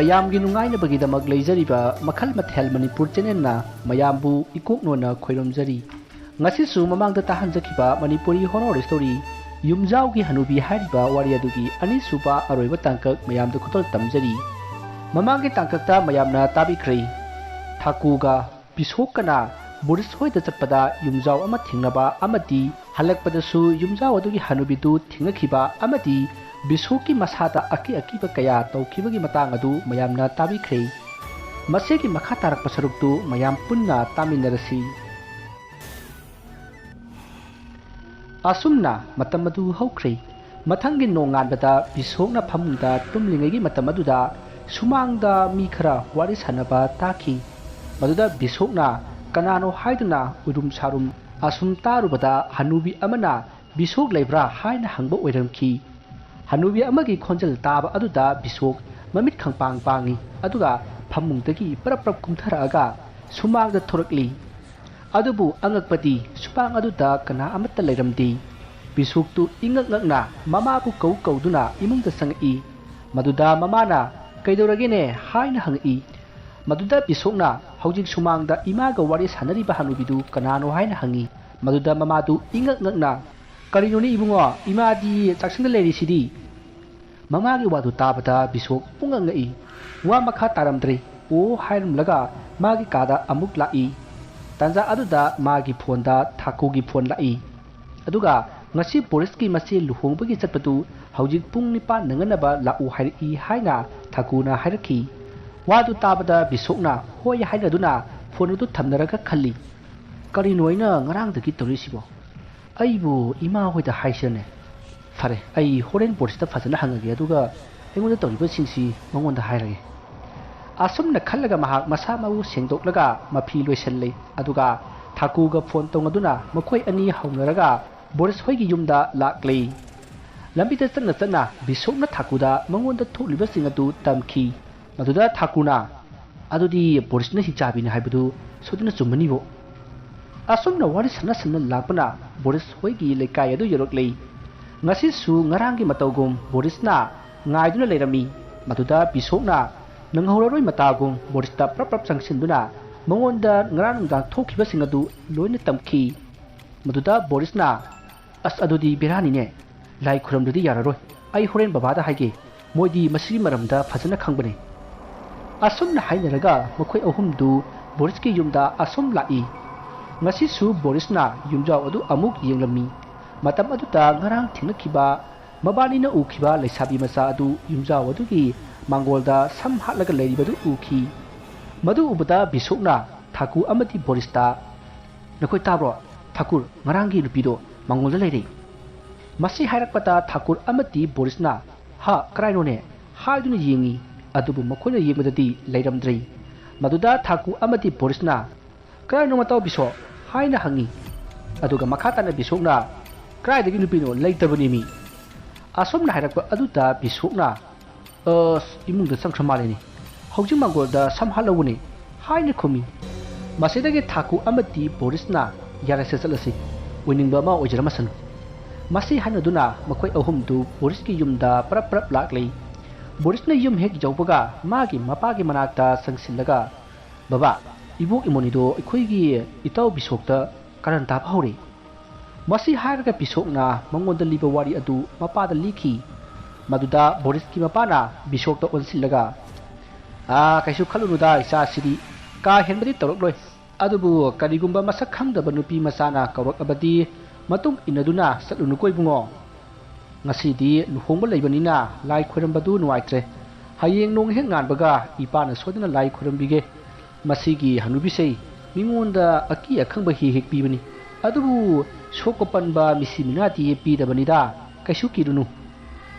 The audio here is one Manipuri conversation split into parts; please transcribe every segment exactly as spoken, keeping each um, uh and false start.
ꯃꯌꯥꯝꯒꯤ ꯅꯨꯡꯉꯥꯏꯅꯕꯒꯤꯗꯃꯛ ꯂꯩꯖꯔꯤꯕ ꯃꯈꯜ ꯃꯊꯦꯜ ꯃꯅꯤꯄꯨꯔ ꯆꯦꯅꯦꯜꯅ ꯃꯌꯥꯝꯕꯨ ꯏꯀꯣꯛ ꯅꯣꯟꯅ ꯈꯣꯏꯔꯝꯖꯔꯤ꯫ ꯉꯁꯤꯁꯨ ꯃꯃꯥꯡꯗ ꯇꯥꯍꯟꯖꯈꯤꯕ ꯃꯅꯤꯄꯨꯔꯤ ꯍꯣꯔꯣꯔ ꯁ꯭ꯇꯣꯔꯤ ꯌꯨꯝꯖꯥꯎꯒꯤ ꯍꯅꯨꯕꯤ ꯍꯥꯏꯔꯤꯕ ꯋꯥꯔꯤ ꯑꯗꯨꯒꯤ ꯑꯅꯤꯁꯨꯕ ꯑꯔꯣꯏꯕ ꯇꯥꯡꯀꯛ ꯃꯌꯥꯝꯗ ꯈꯨꯗꯣꯜ ꯇꯝꯖꯔꯤ꯫ ꯃꯃꯥꯡꯒꯤ ꯇꯥꯡꯀꯛꯇ ꯃꯌꯥꯝꯅ ꯇꯥꯕꯤꯈ꯭ꯔꯦ꯫ ꯊꯥꯀꯨꯒ ꯕꯤꯁꯣꯛꯀꯅ ꯕꯣꯔꯤꯁ ꯍꯣꯏꯗ ꯆꯠꯄꯗ ꯌꯨꯝꯖꯥꯎ ꯑꯃ ꯊꯦꯡꯅꯕ ꯑꯃꯗꯤ ꯍꯜꯂꯛꯄꯗꯁꯨ ꯌꯨꯝꯖꯥꯎ ꯑꯗꯨꯒꯤ ꯍꯅꯨꯕꯤꯗꯨ ꯊꯦꯡꯅꯈꯤꯕ ꯑꯃꯗꯤ ꯕꯤꯁꯣꯛꯀꯤ ꯃꯁꯥꯗ ꯑꯀꯤ ꯑꯀꯤꯕ ꯀꯌꯥ ꯇꯧꯈꯤꯕꯒꯤ ꯃꯇꯥꯡ ꯑꯗꯨ ꯃꯌꯥꯝꯅ ꯇꯥꯕꯤꯈ꯭ꯔꯦ꯫ ꯃꯁꯤꯒꯤ ꯃꯈꯥ ꯇꯥꯔꯛꯄ ꯁꯔꯨꯛꯇꯨ ꯃꯌꯥꯝ ꯄꯨꯟꯅ ꯇꯥꯃꯤꯟꯅꯔꯁꯤ꯫ ꯑꯁꯨꯝꯅ ꯃꯇꯝ ꯑꯗꯨ ꯍꯧꯈ꯭ꯔꯦ꯫ ꯃꯊꯪꯒꯤ ꯅꯣꯡꯉꯥꯟꯕꯗ ꯕꯤꯁꯣꯛꯅ ꯐꯃꯨꯡꯗ ꯇꯨꯝꯂꯤꯉꯩꯒꯤ ꯃꯇꯝ ꯑꯗꯨꯗ ꯁꯨꯃꯥꯡꯗ ꯃꯤ ꯈꯔ ꯋꯥꯔꯤ ꯁꯥꯟꯅꯕ ꯇꯥꯈꯤ꯫ ꯃꯗꯨꯗ ꯕꯤꯁꯣꯛꯅ ꯀꯅꯥꯅꯣ ꯍꯥꯏꯗꯨꯅ ꯎꯔꯨꯝ ꯁꯥꯔꯨꯝ ꯑꯁꯨꯝ ꯇꯥꯔꯨꯕꯗ ꯍꯅꯨꯕꯤ ꯑꯃꯅ "ꯕꯤꯁꯣꯛ ꯂꯩꯕ꯭ꯔꯥ?" ꯍꯥꯏꯅ ꯍꯪꯕ ꯑꯣꯏꯔꯝꯈꯤ꯫ ꯍꯅꯨꯕꯤ ꯑꯃꯒꯤ ꯈꯣꯟꯖꯦꯜ ꯇꯥꯕ ꯑꯗꯨꯗ ꯕꯤꯁꯣꯛ ꯃꯃꯤꯠ ꯈꯪꯄꯥꯡ ꯄꯥꯡꯏ, ꯑꯗꯨꯒ ꯐꯃꯨꯡꯗꯒꯤ ꯄꯔꯞ ꯄꯔꯞ ꯀꯨꯝꯊꯔꯛꯑꯒ ꯁꯨꯃꯥꯡꯗ ꯊꯣꯔꯛꯂꯤ꯫ ꯑꯗꯨꯕꯨ ꯑꯉꯛꯄꯗꯤ ꯁꯨꯃꯥꯡ ꯑꯗꯨꯗ ꯀꯅꯥ ꯑꯃꯠꯇ ꯂꯩꯔꯝꯗꯦ꯫ ꯕꯤꯁꯣꯛꯇꯨ ꯏꯉꯛ ꯉꯛꯅ ꯃꯃꯥꯕꯨ ꯀꯧ ꯀꯧꯗꯨꯅ ꯏꯃꯨꯡꯗ ꯆꯪꯉꯛꯏ꯫ ꯃꯗꯨꯗ ꯃꯃꯥꯅ "ꯀꯩꯗꯧꯔꯒꯦꯅꯦ?" ꯍꯥꯏꯅ ꯍꯪꯉꯛꯏ꯫ ꯃꯗꯨꯗ ꯕꯤꯁꯣꯛꯅ "ꯍꯧꯖꯤꯛ ꯁꯨꯃꯥꯡꯗ ꯏꯃꯥꯒ ꯋꯥꯔꯤ ꯁꯥꯟꯅꯔꯤꯕ ꯍꯅꯨꯕꯤꯗꯨ ꯀꯅꯥꯅꯣ?" ꯍꯥꯏꯅ ꯍꯪꯉꯤ꯫ ꯃꯗꯨꯗ ꯃꯃꯥꯗꯨ ꯏꯉꯛ ꯉꯛꯅ "ꯀꯔꯤꯅꯣꯅꯦ ꯏꯕꯨꯡꯉꯣ, ꯏꯃꯥꯗꯤ ꯆꯥꯛꯁꯪꯗ ꯂꯩꯔꯤꯁꯤꯗꯤ?" ꯃꯃꯥꯒꯤ ꯋꯥꯗꯨ ꯇꯥꯕꯗ ꯕꯤꯁꯣꯛ ꯄꯨꯡꯉꯛ ꯉꯛꯏ꯫ ꯋꯥ ꯃꯈꯥ ꯇꯥꯔꯝꯗ꯭ꯔꯦ꯫ "ꯑꯣ" ꯍꯥꯏꯔꯝꯂꯒ ꯃꯥꯒꯤ ꯀꯥꯗ ꯑꯃꯨꯛ ꯂꯥꯛꯏ꯫ ꯇꯥꯟꯖꯥ ꯑꯗꯨꯗ ꯃꯥꯒꯤ ꯐꯣꯟꯗ ꯊꯥꯀꯨꯒꯤ ꯐꯣꯟ ꯂꯥꯛꯏ꯫ ꯑꯗꯨꯒ "ꯉꯁꯤ ꯕꯣꯔꯤꯁꯀꯤ ꯃꯆꯦ ꯂꯨꯍꯣꯡꯕꯒꯤ ꯆꯠꯄꯗꯨ ꯍꯧꯖꯤꯛ ꯄꯨꯡ ꯅꯤꯄꯥꯟ ꯅꯪꯅꯅꯕ ꯂꯥꯛꯎ ꯍꯥꯏꯔꯛꯏ" ꯍꯥꯏꯅ ꯊꯥꯀꯨꯅ ꯍꯥꯏꯔꯛꯈꯤ꯫ ꯋꯥꯗꯨ ꯇꯥꯕꯗ ꯕꯤꯁꯣꯛꯅ "ꯍꯣꯏ" ꯍꯥꯏꯅꯗꯨꯅ ꯐꯣꯟ ꯑꯗꯨ ꯊꯝꯅꯔꯒ ꯈꯜꯂꯤ, "ꯀꯔꯤꯅꯣ ꯑꯩꯅ ꯉꯔꯥꯡꯗꯒꯤ ꯇꯧꯔꯤꯁꯤꯕꯣ? ꯑꯩꯕꯨ ꯏꯃꯥ ꯍꯣꯏꯗ ꯍꯥꯏꯁꯤꯔꯅꯦ? ꯐꯔꯦ, ꯑꯩ ꯍꯣꯔꯦꯟ ꯕꯣꯔꯤꯁꯇ ꯐꯖꯅ ꯍꯪꯉꯒꯦ, ꯑꯗꯨꯒ ꯑꯩꯉꯣꯟꯗ ꯇꯧꯔꯤꯕꯁꯤꯡꯁꯤ ꯃꯉꯣꯟꯗ ꯍꯥꯏꯔꯒꯦ"꯫ ꯑꯁꯨꯝꯅ ꯈꯜꯂꯒ ꯃꯍꯥꯛ ꯃꯁꯥ ꯃꯎ ꯁꯦꯡꯗꯣꯛꯂꯒ ꯃꯐꯤ ꯂꯣꯏꯁꯤꯜꯂꯤ꯫ ꯑꯗꯨꯒ ꯊꯥꯀꯨꯒ ꯐꯣꯟ ꯇꯧꯅꯗꯨꯅ ꯃꯈꯣꯏ ꯑꯅꯤ ꯍꯧꯅꯔꯒ ꯕꯣꯔꯤꯁ ꯍꯣꯏꯒꯤ ꯌꯨꯝꯗ ꯂꯥꯛꯂꯤ꯫ ꯂꯝꯕꯤꯗ ꯆꯠꯅ ꯆꯠꯅ ꯕꯤꯁꯣꯛꯅ ꯊꯥꯀꯨꯗ ꯃꯉꯣꯟꯗ ꯊꯣꯛꯂꯤꯕꯁꯤꯡ ꯑꯗꯨ ꯇꯝꯈꯤ꯫ ꯃꯗꯨꯗ ꯊꯥꯀꯨꯅ "ꯑꯗꯨꯗꯤ ꯕꯣꯔꯤꯁꯅ ꯍꯤꯡꯆꯥꯕꯤꯅꯤ ꯍꯥꯏꯕꯗꯨ ꯁꯣꯏꯗꯅ ꯆꯨꯝꯃꯅꯤꯕꯣ"꯫ ꯑꯁꯨꯝꯅ ꯋꯥꯔꯤ ꯁꯥꯟꯅ ꯁꯥꯟꯅ ꯂꯥꯛꯄꯅ ꯕꯣꯔꯤꯁ ꯍꯣꯏꯒꯤ ꯂꯩꯀꯥꯏ ꯑꯗꯨ ꯌꯧꯔꯛꯂꯤ꯫ ꯉꯁꯤꯁꯨ ꯉꯔꯥꯡꯒꯤ ꯃꯇꯧꯒꯨꯝ ꯕꯣꯔꯤꯁꯅ ꯉꯥꯏꯗꯨꯅ ꯂꯩꯔꯝꯃꯤ꯫ ꯃꯗꯨꯗ ꯕꯤꯁꯣꯛꯅ ꯅꯪꯍꯧꯔꯔꯣꯏ ꯃꯇꯥꯒꯨꯝ ꯕꯣꯔꯤꯁꯇ ꯄ꯭ꯔꯞ ꯄ꯭ꯔꯞ ꯆꯪꯁꯤꯟꯗꯨꯅ ꯃꯉꯣꯟꯗ ꯉꯔꯥꯡ ꯅꯨꯡꯗꯥꯡ ꯊꯣꯛꯈꯤꯕꯁꯤꯡ ꯑꯗꯨ ꯂꯣꯏꯅ ꯇꯝꯈꯤ꯫ ꯃꯗꯨꯗ ꯕꯣꯔꯤꯁꯅ, "ꯑꯁ, ꯑꯗꯨꯗꯤ ꯕꯦꯔꯥꯅꯤꯅꯦ꯫ ꯂꯥꯏ ꯈꯨꯔꯝꯗ꯭ꯔꯗꯤ ꯌꯥꯔꯔꯣꯏ꯫ ꯑꯩ ꯍꯣꯔꯦꯟ ꯕꯕꯥꯗ ꯍꯥꯏꯒꯦ꯫ ꯃꯣꯏꯗꯤ ꯃꯁꯤꯒꯤ ꯃꯔꯝꯗ ꯐꯖꯅ ꯈꯪꯕꯅꯦ"꯫ ꯑꯁꯨꯝꯅ ꯍꯥꯏꯅꯔꯒ ꯃꯈꯣꯏ ꯑꯍꯨꯝꯗꯨ ꯕꯣꯔꯤꯁꯀꯤ ꯌꯨꯝꯗ ꯑꯁꯨꯝ ꯂꯥꯛꯏ꯫ ꯉꯁꯤꯁꯨ ꯕꯣꯔꯤꯁꯅ ꯌꯨꯝꯖꯥꯎ ꯑꯗꯨ ꯑꯃꯨꯛ ꯌꯦꯡꯂꯝꯃꯤ꯫ ꯃꯇꯝ ꯑꯗꯨꯗ ꯉꯔꯥꯡ ꯊꯦꯡꯅꯈꯤꯕ ꯃꯕꯥꯅꯤꯅ ꯎꯈꯤꯕ ꯂꯩꯁꯥꯕꯤ ꯃꯆꯥ ꯑꯗꯨ ꯌꯨꯝꯖꯥꯎ ꯑꯗꯨꯒꯤ ꯃꯥꯡꯒꯣꯜꯗ ꯁꯝ ꯍꯥꯠꯂꯒ ꯂꯩꯔꯤꯕꯗꯨ ꯎꯈꯤ꯫ ꯃꯗꯨ ꯎꯕꯗ ꯕꯤꯁꯣꯛꯅ ꯊꯥꯀꯨ ꯑꯃꯗꯤ ꯕꯣꯔꯤꯁꯇ, "ꯅꯈꯣꯏ ꯇꯥꯕ꯭ꯔꯣ? ꯊꯥꯀꯨꯔ, ꯉꯔꯥꯡꯒꯤ ꯅꯨꯄꯤꯗꯣ ꯃꯥꯡꯒꯣꯜꯗ ꯂꯩꯔꯦ"꯫ ꯃꯁꯤ ꯍꯥꯏꯔꯛꯄꯗ ꯊꯥꯀꯨꯔ ꯑꯃꯗꯤ ꯕꯣꯔꯤꯁꯅ, "ꯍꯥ, ꯀꯔꯥꯏꯅꯣꯅꯦ?" ꯍꯥꯏꯗꯨꯅ ꯌꯦꯡꯉꯤ꯫ ꯑꯗꯨꯕꯨ ꯃꯈꯣꯏꯅ ꯌꯦꯡꯕꯗꯗꯤ ꯂꯩꯔꯝꯗ꯭ꯔꯦ꯫ ꯃꯗꯨꯗ ꯊꯥꯀꯨ ꯑꯃꯗꯤ ꯕꯣꯔꯤꯁꯅ, "ꯀꯔꯥꯏꯅꯣ ꯃꯇꯥꯎ ꯕꯤꯁꯣꯛ?" ꯍꯥꯏꯅ ꯍꯪꯉꯤ꯫ ꯑꯗꯨꯒ ꯃꯈꯥ ꯇꯥꯅ ꯕꯤꯁꯣꯛꯅ, "ꯀꯗꯥꯏꯗꯒꯤ ꯅꯨꯄꯤꯅꯣ? ꯂꯩꯇꯕꯅꯦꯃꯤ"꯫ ꯑꯁꯨꯝꯅ ꯍꯥꯏꯔꯛꯄ ꯑꯗꯨꯗ ꯕꯤꯁꯣꯛꯅ, "ꯑꯁ, ꯏꯃꯨꯡꯗ ꯆꯪꯈ꯭ꯔ ꯃꯥꯜꯂꯦꯅꯦ꯫ ꯍꯧꯖꯤꯛ ꯃꯥꯡꯒꯣꯜꯗ ꯁꯝ ꯍꯥꯠꯍꯧꯕꯅꯦ" ꯍꯥꯏꯅ ꯈꯨꯝꯃꯤ꯫ ꯃꯁꯤꯗꯒꯤ ꯊꯥꯀꯨ ꯑꯃꯗꯤ ꯕꯣꯔꯤꯁꯅ, "ꯌꯥꯔꯦꯁꯦ, ꯆꯠꯂꯁꯤ꯫ ꯑꯣꯏꯅꯤꯡꯕ ꯑꯃ ꯑꯣꯏꯖꯔꯝꯃꯁꯅꯨ"꯫ ꯃꯁꯤ ꯍꯥꯏꯅꯗꯨꯅ ꯃꯈꯣꯏ ꯑꯍꯨꯝꯗꯨ ꯕꯣꯔꯤꯁꯀꯤ ꯌꯨꯝꯗ ꯄꯔꯞ ꯄꯔꯞ ꯂꯥꯛꯂꯤ꯫ ꯕꯣꯔꯤꯁꯅ ꯌꯨꯝ ꯍꯦꯛ ꯌꯧꯕꯒ ꯃꯥꯒꯤ ꯃꯄꯥꯒꯤ ꯃꯅꯥꯛꯇ ꯆꯪꯁꯤꯜꯂꯒ, "ꯕꯕꯥ, ꯏꯕꯣꯛ ꯏꯃꯣꯅꯤꯗꯣ ꯑꯩꯈꯣꯏꯒꯤ ꯏꯇꯥꯎ ꯕꯤꯁꯣꯛꯇ ꯀꯥꯔꯟ ꯇꯥꯕ ꯍꯧꯔꯦ"꯫ ꯃꯁꯤ ꯍꯥꯏꯔꯒ ꯕꯤꯁꯣꯛꯅ ꯃꯉꯣꯟꯗ ꯂꯤꯕ ꯋꯥꯔꯤ ꯑꯗꯨ ꯃꯄꯥꯗ ꯂꯤꯈꯤ꯫ ꯃꯗꯨꯗ ꯕꯣꯔꯤꯁꯀꯤ ꯃꯄꯥꯅ ꯕꯤꯁꯣꯛꯇ ꯑꯣꯟꯁꯤꯜꯂꯒ, "ꯑꯥ, ꯀꯩꯁꯨ ꯈꯜꯂꯨꯅꯨꯗ, ꯏꯆꯥꯁꯤꯗꯤ ꯀꯥ ꯍꯦꯟꯕꯗꯤ ꯇꯧꯔꯛꯂꯣꯏ꯫ ꯑꯗꯨꯕꯨ ꯀꯔꯤꯒꯨꯝꯕ ꯃꯁꯛ ꯈꯪꯗꯕ ꯅꯨꯄꯤ ꯃꯆꯥꯅ ꯀꯧꯔꯛꯂꯕꯗꯤ ꯃꯇꯨꯡ ꯏꯟꯅꯗꯨꯅ ꯆꯠꯂꯨꯅꯨꯀꯣ ꯏꯕꯨꯡꯉꯣ꯫ ꯉꯁꯤꯗꯤ ꯂꯨꯍꯣꯡꯕ ꯂꯩꯕꯅꯤꯅ ꯂꯥꯏ ꯈꯣꯏꯔꯝꯕꯗꯨ ꯅꯨꯡꯉꯥꯏꯇ꯭ꯔꯦ꯫ ꯍꯌꯦꯡ ꯅꯣꯡ ꯍꯦꯛ ꯉꯥꯟꯕꯒ ꯏꯄꯥꯅ ꯁꯣꯏꯗꯅ ꯂꯥꯏ ꯈꯣꯏꯔꯝꯕꯤꯒꯦ꯫ ꯃꯁꯤꯒꯤ ꯍꯅꯨꯕꯤꯁꯦ ꯃꯤꯉꯣꯟꯗ ꯑꯀꯤ ꯑꯈꯪꯕ ꯍꯦꯛ ꯍꯦꯛ ꯄꯤꯕꯅꯤ꯫ ꯑꯗꯨꯕꯨ ꯁꯣꯛꯄ ꯄꯟꯕ ꯃꯤꯁꯤ ꯃꯤꯅꯥꯗꯤ ꯄꯤꯗꯕꯅꯤꯗ, ꯀꯩꯁꯨ ꯀꯤꯔꯨꯅꯨ"꯫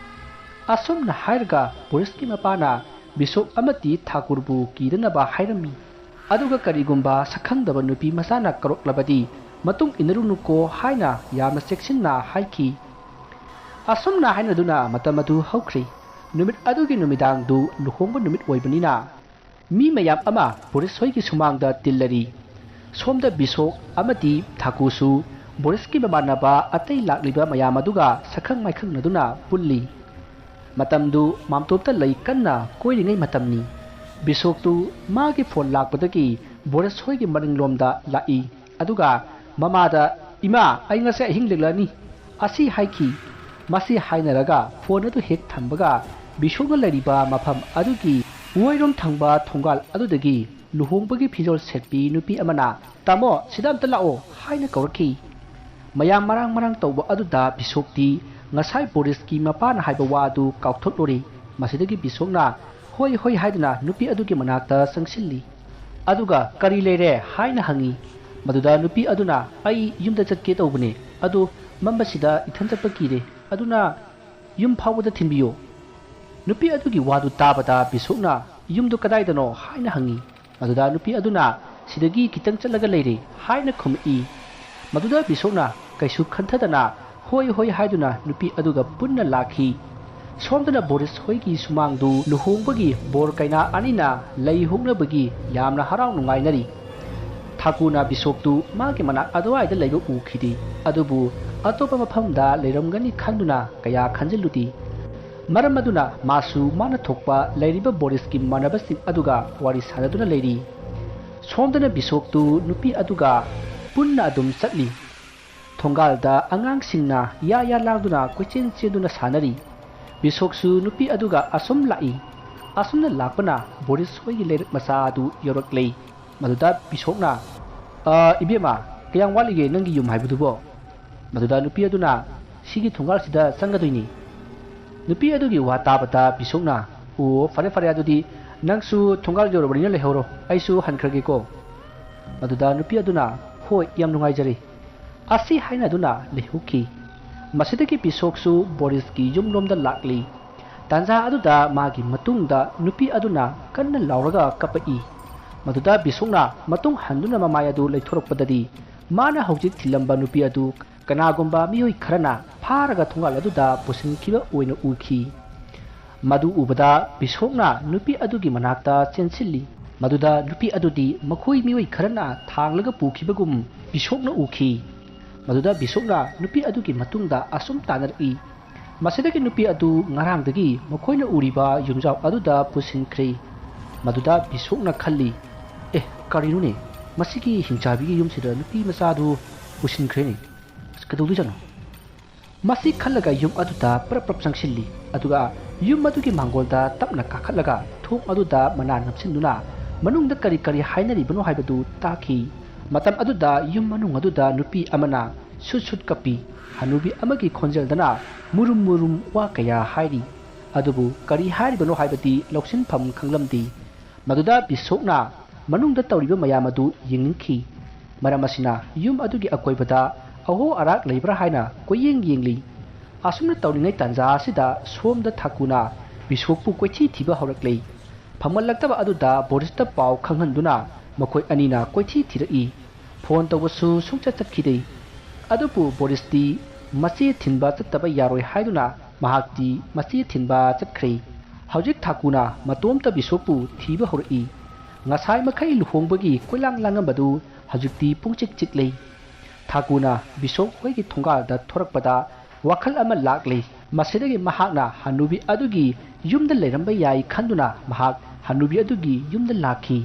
ꯑꯁꯨꯝꯅ ꯍꯥꯏꯔꯒ ꯕꯣꯔꯤꯁꯀꯤ ꯃꯄꯥꯅ ꯕꯤꯁꯣꯛ ꯑꯃꯗꯤ ꯊꯥꯀꯨꯔꯕꯨ ꯀꯤꯗꯅꯕ ꯍꯥꯏꯔꯝꯃꯤ꯫ ꯑꯗꯨꯒ ꯀꯔꯤꯒꯨꯝꯕ ꯁꯛꯈꯪꯗꯕ ꯅꯨꯄꯤ ꯃꯆꯥꯅ ꯀꯧꯔꯛꯂꯕꯗꯤ ꯃꯇꯨꯡ ꯏꯟꯅꯔꯨꯅꯨꯀꯣ ꯍꯥꯏꯅ ꯌꯥꯝꯅ ꯆꯦꯛꯁꯤꯟꯅ ꯍꯥꯏꯈꯤ꯫ ꯑꯁꯨꯝꯅ ꯍꯥꯏꯅꯗꯨꯅ ꯃꯇꯝ ꯑꯗꯨ ꯍꯧꯈ꯭ꯔꯦ꯫ ꯅꯨꯃꯤꯠ ꯑꯗꯨꯒꯤ ꯅꯨꯃꯤꯗꯥꯡꯗꯨ ꯂꯨꯍꯣꯡꯕ ꯅꯨꯃꯤꯠ ꯑꯣꯏꯕꯅꯤꯅ ꯃꯤ ꯃꯌꯥꯝ ꯑꯃ ꯕꯣꯔꯤꯁ ꯍꯣꯏꯒꯤ ꯁꯨꯃꯥꯡꯗ ꯇꯤꯜꯂꯔꯤ꯫ ꯁꯣꯝꯗ ꯕꯤꯁꯣꯛ ꯑꯃꯗꯤ ꯊꯥꯀꯨꯁꯨ ꯕꯣꯔꯤꯁꯀꯤ ꯃꯃꯥꯟꯅꯕ ꯑꯇꯩ ꯂꯥꯛꯂꯤꯕ ꯃꯌꯥꯝ ꯑꯗꯨꯒ ꯁꯛꯈꯪ ꯃꯥꯏꯈꯪꯅꯗꯨꯅ ꯄꯨꯜꯂꯤ꯫ ꯃꯇꯝꯗꯨ ꯃꯥꯝꯇꯣꯞꯇ ꯂꯩ ꯀꯟꯅ ꯀꯣꯏꯔꯤꯉꯩ ꯃꯇꯝꯅꯤ꯫ ꯕꯤꯁꯣꯛꯇꯨ ꯃꯥꯒꯤ ꯐꯣꯟ ꯂꯥꯛꯄꯗꯒꯤ ꯕꯣꯔꯤꯁ ꯍꯣꯏꯒꯤ ꯃꯅꯤꯡꯂꯣꯝꯗ ꯂꯥꯛꯏ꯫ ꯑꯗꯨꯒ ꯃꯃꯥꯗ, "ꯏꯃꯥ, ꯑꯩ ꯉꯁꯤ ꯑꯍꯤꯡ ꯂꯦꯛꯂꯛꯑꯅꯤ" ꯑꯁꯤ ꯍꯥꯏꯈꯤ꯫ ꯃꯁꯤ ꯍꯥꯏꯅꯔꯒ ꯐꯣꯟ ꯑꯗꯨ ꯍꯦꯛ ꯊꯝꯕꯒ ꯕꯤꯁꯣꯛꯅ ꯂꯩꯔꯤꯕ ꯃꯐꯝ ꯑꯗꯨꯒꯤ ꯑꯣꯏꯔꯣꯝ ꯊꯪꯕ ꯊꯣꯡꯒꯥꯜ ꯑꯗꯨꯗꯒꯤ ꯂꯨꯍꯣꯡꯕꯒꯤ ꯐꯤꯖꯣꯜ ꯁꯦꯠꯄꯤ ꯅꯨꯄꯤ ꯑꯃꯅ, "ꯇꯥꯃꯣ, ꯁꯤꯗ ꯑꯝꯇ ꯂꯥꯛꯑꯣ" ꯍꯥꯏꯅ ꯀꯧꯔꯛꯈꯤ꯫ ꯃꯌꯥꯝ ꯃꯔꯥꯡ ꯃꯔꯥꯡ ꯇꯧꯕ ꯑꯗꯨꯗ ꯕꯤꯁꯣꯛꯇꯤ ꯉꯁꯥꯏ ꯕꯣꯔꯤꯁꯀꯤ ꯃꯄꯥꯅ ꯍꯥꯏꯕ ꯋꯥ ꯑꯗꯨ ꯀꯥꯎꯊꯣꯛꯂꯨꯔꯦ꯫ ꯃꯁꯤꯗꯒꯤ ꯕꯤꯁꯣꯛꯅ "ꯍꯣꯏ, ꯍꯣꯏ" ꯍꯥꯏꯗꯨꯅ ꯅꯨꯄꯤ ꯑꯗꯨꯒꯤ ꯃꯅꯥꯛꯇ ꯆꯪꯁꯤꯜꯂꯤ꯫ ꯑꯗꯨꯒ "ꯀꯔꯤ ꯂꯩꯔꯦ?" ꯍꯥꯏꯅ ꯍꯪꯉꯤ꯫ ꯃꯗꯨꯗ ꯅꯨꯄꯤ ꯑꯗꯨꯅ, "ꯑꯩ ꯌꯨꯝꯗ ꯆꯠꯀꯦ ꯇꯧꯕꯅꯦ, ꯑꯗꯨ ꯃꯝꯕꯁꯤꯗ ꯏꯊꯟ ꯆꯠꯄ ꯀꯤꯔꯦ, ꯑꯗꯨꯅ ꯌꯨꯝ ꯐꯥꯎꯕꯗ ꯊꯤꯟꯕꯤꯌꯨ"꯫ ꯅꯨꯄꯤ ꯑꯗꯨꯒꯤ ꯋꯥꯗꯨ ꯇꯥꯕꯗ ꯕꯤꯁꯣꯛꯅ, "ꯌꯨꯝꯗꯨ ꯀꯗꯥꯏꯗꯅꯣ?" ꯍꯥꯏꯅ ꯍꯪꯉꯤ꯫ ꯃꯗꯨꯗ ꯅꯨꯄꯤ ꯑꯗꯨꯅ, "ꯁꯤꯗꯒꯤ ꯈꯤꯇꯪ ꯆꯠꯂꯒ ꯂꯩꯔꯦ" ꯍꯥꯏꯅ ꯈꯨꯝꯃꯛꯏ꯫ ꯃꯗꯨꯗ ꯕꯤꯁꯣꯛꯅ ꯀꯩꯁꯨ ꯈꯟꯊꯗꯅ "ꯍꯣꯏ, ꯍꯣꯏ" ꯍꯥꯏꯗꯨꯅ ꯅꯨꯄꯤ ꯑꯗꯨꯒ ꯄꯨꯟꯅ ꯂꯥꯛꯈꯤ꯫ ꯁꯣꯝꯗꯅ ꯕꯣꯔꯤꯁ ꯍꯣꯏꯒꯤ ꯁꯨꯃꯥꯡꯗꯨ ꯂꯨꯍꯣꯡꯕꯒꯤ ꯕꯣꯔ ꯀꯩꯅꯥ ꯑꯅꯤꯅ ꯂꯩ ꯍꯨꯛꯅꯕꯒꯤ ꯌꯥꯝꯅ ꯍꯔꯥꯎ ꯅꯨꯡꯉꯥꯏꯅꯔꯤ꯫ ꯊꯥꯀꯨꯅ ꯕꯤꯁꯣꯛꯇꯨ ꯃꯥꯒꯤ ꯃꯅꯥꯛ ꯑꯗꯨꯋꯥꯏꯗ ꯂꯩꯕ ꯎꯈꯤꯗꯦ, ꯑꯗꯨꯕꯨ ꯑꯇꯣꯞꯄ ꯃꯐꯝꯗ ꯂꯩꯔꯝꯒꯅꯤ ꯈꯟꯗꯨꯅ ꯀꯌꯥ ꯈꯟꯖꯤꯜꯂꯨꯗꯦ꯫ ꯃꯔꯝ ꯑꯗꯨꯅ ꯃꯥꯁꯨ ꯃꯥꯅ ꯊꯣꯛꯄ ꯂꯩꯔꯤꯕ ꯕꯣꯔꯤꯁꯀꯤ ꯃꯥꯟꯅꯕꯁꯤꯡ ꯑꯗꯨꯒ ꯋꯥꯔꯤ ꯁꯥꯟꯅꯗꯨꯅ ꯂꯩꯔꯤ꯫ ꯁꯣꯝꯗꯅ ꯕꯤꯁꯣꯛꯇꯨ ꯅꯨꯄꯤ ꯑꯗꯨꯒ ꯄꯨꯟꯅ ꯑꯗꯨꯝ ꯆꯠꯂꯤ꯫ ꯊꯣꯡꯒꯥꯜꯗ ꯑꯉꯥꯡꯁꯤꯡꯅ ꯌꯥ ꯌꯥ ꯂꯥꯡꯗꯨꯅ ꯀꯣꯏꯆꯦꯟ ꯆꯦꯟꯗꯨꯅ ꯁꯥꯟꯅꯔꯤ꯫ ꯕꯤꯁꯣꯛꯁꯨ ꯅꯨꯄꯤ ꯑꯗꯨꯒ ꯑꯁꯨꯝ ꯂꯥꯛꯏ꯫ ꯑꯁꯨꯝꯅ ꯂꯥꯛꯄꯅ ꯕꯣꯔꯤꯁ ꯍꯣꯏꯒꯤ ꯂꯩꯔꯛ ꯃꯆꯥ ꯑꯗꯨ ꯌꯧꯔꯛꯂꯦ꯫ ꯃꯗꯨꯗ ꯕꯤꯁꯣꯛꯅ, "ꯑ, ꯏꯕꯦꯝꯃ, ꯀꯌꯥꯝ ꯋꯥꯠꯂꯤꯒꯦ ꯅꯪꯒꯤ ꯌꯨꯝ ꯍꯥꯏꯕꯗꯨꯕꯣ?" ꯃꯗꯨꯗ ꯅꯨꯄꯤ ꯑꯗꯨꯅ, "ꯁꯤꯒꯤ ꯊꯣꯡꯒꯥꯜꯁꯤꯗ ꯆꯪꯒꯗꯣꯏꯅꯤ"꯫ ꯅꯨꯄꯤ ꯑꯗꯨꯒꯤ ꯋꯥ ꯇꯥꯕꯗ ꯕꯤꯁꯣꯛꯅ, "ꯑꯣ, ꯐꯔꯦ ꯐꯔꯦ, ꯑꯗꯨꯗꯤ ꯅꯪꯁꯨ ꯊꯣꯡꯒꯥꯜ ꯌꯧꯔꯕꯅꯤꯅ ꯂꯩꯍꯧꯔꯣ, ꯑꯩꯁꯨ ꯍꯟꯈ꯭ꯔꯒꯦꯀꯣ"꯫ ꯃꯗꯨꯗ ꯅꯨꯄꯤ ꯑꯗꯨꯅ, "ꯍꯣꯏ, ꯌꯥꯝ ꯅꯨꯡꯉꯥꯏꯖꯔꯦ" ꯑꯁꯤ ꯍꯥꯏꯅꯗꯨꯅ ꯂꯩꯍꯧꯈꯤ꯫ ꯃꯁꯤꯗꯒꯤ ꯕꯤꯁꯣꯛꯁꯨ ꯕꯣꯔꯤꯁꯀꯤ ꯌꯨꯝꯂꯣꯝꯗ ꯂꯥꯛꯂꯤ꯫ ꯇꯥꯟꯖꯥ ꯑꯗꯨꯗ ꯃꯥꯒꯤ ꯃꯇꯨꯡꯗ ꯅꯨꯄꯤ ꯑꯗꯨꯅ ꯀꯟꯅ ꯂꯥꯎꯔꯒ ꯀꯞꯄꯛꯏ꯫ ꯃꯗꯨꯗ ꯕꯤꯁꯣꯛꯅ ꯃꯇꯨꯡ ꯍꯟꯗꯨꯅ ꯃꯃꯥꯏ ꯑꯗꯨ ꯂꯩꯊꯣꯔꯛꯄꯗꯗꯤ ꯃꯥꯅ ꯍꯧꯖꯤꯛ ꯊꯤꯜꯂꯝꯕ ꯅꯨꯄꯤ ꯑꯗꯨ ꯀꯅꯥꯒꯨꯝꯕ ꯃꯤꯑꯣꯏ ꯈꯔꯅ ꯐꯥꯔꯒ ꯊꯣꯡꯒꯥꯜ ꯑꯗꯨꯗ ꯄꯨꯁꯤꯟꯈꯤꯕ ꯑꯣꯏꯅ ꯎꯈꯤ꯫ ꯃꯗꯨ ꯎꯕꯗ ꯕꯤꯁꯣꯛꯅ ꯅꯨꯄꯤ ꯑꯗꯨꯒꯤ ꯃꯅꯥꯛꯇ ꯆꯦꯟꯁꯤꯜꯂꯤ꯫ ꯃꯗꯨꯗ ꯅꯨꯄꯤ ꯑꯗꯨꯗꯤ ꯃꯈꯣꯏ ꯃꯤꯑꯣꯏ ꯈꯔꯅ ꯊꯥꯡꯂꯒ ꯄꯨꯈꯤꯕꯒꯨꯝ ꯕꯤꯁꯣꯛꯅ ꯎꯈꯤ꯫ ꯃꯗꯨꯗ ꯕꯤꯁꯣꯛꯅ ꯅꯨꯄꯤ ꯑꯗꯨꯒꯤ ꯃꯇꯨꯡꯗ ꯑꯁꯨꯝ ꯇꯥꯟꯅꯔꯛꯏ꯫ ꯃꯁꯤꯗꯒꯤ ꯅꯨꯄꯤ ꯑꯗꯨ ꯉꯔꯥꯡꯗꯒꯤ ꯃꯈꯣꯏꯅ ꯎꯔꯤꯕ ꯌꯨꯝꯖꯥꯎ ꯑꯗꯨꯗ ꯄꯨꯁꯤꯟꯈ꯭ꯔꯦ꯫ ꯃꯗꯨꯗ ꯕꯤꯁꯣꯛꯅ ꯈꯜꯂꯤ, "ꯑꯦ, ꯀꯔꯤꯅꯣꯅꯦ? ꯃꯁꯤꯒꯤ ꯍꯤꯡꯆꯥꯕꯤꯒꯤ ꯌꯨꯝꯁꯤꯗ ꯅꯨꯄꯤ ꯃꯆꯥꯗꯨ ꯄꯨꯁꯤꯟꯈ꯭ꯔꯦꯅꯦ꯫ ꯑꯁ, ꯀꯩꯗꯧꯗꯣꯏꯖꯥꯠꯅꯣ?" ꯃꯁꯤ ꯈꯜꯂꯒ ꯌꯨꯝ ꯑꯗꯨꯗ ꯄ꯭ꯔꯞ ꯄ꯭ꯔꯞ ꯆꯪꯁꯤꯜꯂꯤ꯫ ꯑꯗꯨꯒ ꯌꯨꯝ ꯑꯗꯨꯒꯤ ꯃꯥꯡꯒꯣꯜꯗ ꯇꯞꯅ ꯀꯥꯈꯠꯂꯒ ꯊꯣꯡ ꯑꯗꯨꯗ ꯃꯅꯥ ꯅꯞꯁꯤꯟꯗꯨꯅ ꯃꯅꯨꯡꯗ ꯀꯔꯤ ꯀꯔꯤ ꯍꯥꯏꯅꯔꯤꯕꯅꯣ ꯍꯥꯏꯕꯗꯨ ꯇꯥꯈꯤ꯫ ꯃꯇꯝ ꯑꯗꯨꯗ ꯌꯨꯝ ꯃꯅꯨꯡ ꯑꯗꯨꯗ ꯅꯨꯄꯤ ꯑꯃꯅ ꯁꯨꯠ ꯁꯨꯠ ꯀꯞꯄꯤ꯫ ꯍꯅꯨꯕꯤ ꯑꯃꯒꯤ ꯈꯣꯟꯖꯦꯜꯗꯅ ꯃꯨꯔꯨꯝ ꯃꯨꯔꯨꯝ ꯋꯥ ꯀꯌꯥ ꯍꯥꯏꯔꯤ꯫ ꯑꯗꯨꯕꯨ ꯀꯔꯤ ꯍꯥꯏꯔꯤꯕꯅꯣ ꯍꯥꯏꯕꯗꯤ ꯂꯧꯁꯤꯟꯐꯝ ꯈꯪꯂꯝꯗꯦ꯫ ꯃꯗꯨꯗ ꯕꯤꯁꯣꯛꯅ ꯃꯅꯨꯡꯗ ꯇꯧꯔꯤꯕ ꯃꯌꯥꯝ ꯑꯗꯨ ꯌꯦꯡꯅꯤꯡꯈꯤ꯫ ꯃꯔꯝ ꯑꯁꯤꯅ ꯌꯨꯝ ꯑꯗꯨꯒꯤ ꯑꯀꯣꯏꯕꯗ ꯑꯍꯣ ꯑꯔꯥꯛ ꯂꯩꯕ꯭ꯔꯥ ꯍꯥꯏꯅ ꯀꯣꯏꯌꯦꯡ ꯌꯦꯡꯂꯤ꯫ ꯑꯁꯨꯝꯅ ꯇꯧꯔꯤꯉꯩ ꯇꯥꯟꯖꯥ ꯑꯁꯤꯗ ꯁꯣꯝꯗ ꯊꯥꯀꯨꯅ ꯕꯤꯁꯣꯛꯄꯨ ꯀꯣꯏꯊꯤ ꯊꯤꯕ ꯍꯧꯔꯛꯂꯤ꯫ ꯐꯝꯒꯠꯂꯛꯇꯕ ꯑꯗꯨꯗ ꯕꯣꯔꯤꯁꯇ ꯄꯥꯎ ꯈꯪꯍꯟꯗꯨꯅ ꯃꯈꯣꯏ ꯑꯅꯤꯅ ꯀꯣꯏꯊꯤ ꯊꯤꯔꯛꯏ꯫ ꯐꯣꯟ ꯇꯧꯕꯁꯨ ꯁꯨꯡꯆꯠ ꯆꯠꯈꯤꯗꯦ꯫ ꯑꯗꯨꯕꯨ ꯕꯣꯔꯤꯁꯇꯤ ꯃꯆꯦ ꯊꯤꯟꯕ ꯆꯠꯇꯕ ꯌꯥꯔꯣꯏ ꯍꯥꯏꯗꯨꯅ ꯃꯍꯥꯛꯇꯤ ꯃꯆꯦ ꯊꯤꯟꯕ ꯆꯠꯈ꯭ꯔꯦ꯫ ꯍꯧꯖꯤꯛ ꯊꯥꯀꯨꯅ ꯃꯇꯣꯝꯇ ꯕꯤꯁꯣꯛꯄꯨ ꯊꯤꯕ ꯍꯧꯔꯛꯏ꯫ ꯉꯁꯥꯏ ꯃꯈꯩ ꯂꯨꯍꯣꯡꯕꯒꯤ ꯀꯣꯏꯂꯥꯡ ꯂꯥꯡꯉꯝꯕꯗꯨ ꯍꯧꯖꯤꯛꯇꯤ ꯄꯨꯡꯆꯤꯛ ꯆꯤꯛꯂꯦ꯫ ꯊꯥꯀꯨꯅ ꯕꯤꯁꯣꯛ ꯍꯣꯏꯒꯤ ꯊꯣꯡꯒꯥꯜꯗ ꯊꯣꯔꯛꯄꯗ ꯋꯥꯈꯜ ꯑꯃ ꯂꯥꯛꯂꯦ꯫ ꯃꯁꯤꯗꯒꯤ ꯃꯍꯥꯛꯅ ꯍꯅꯨꯕꯤ ꯑꯗꯨꯒꯤ ꯌꯨꯝꯗ ꯂꯩꯔꯝꯕ ꯌꯥꯏ ꯈꯟꯗꯨꯅ ꯃꯍꯥꯛ ꯍꯅꯨꯕꯤ ꯑꯗꯨꯒꯤ ꯌꯨꯝꯗ ꯂꯥꯛꯈꯤ꯫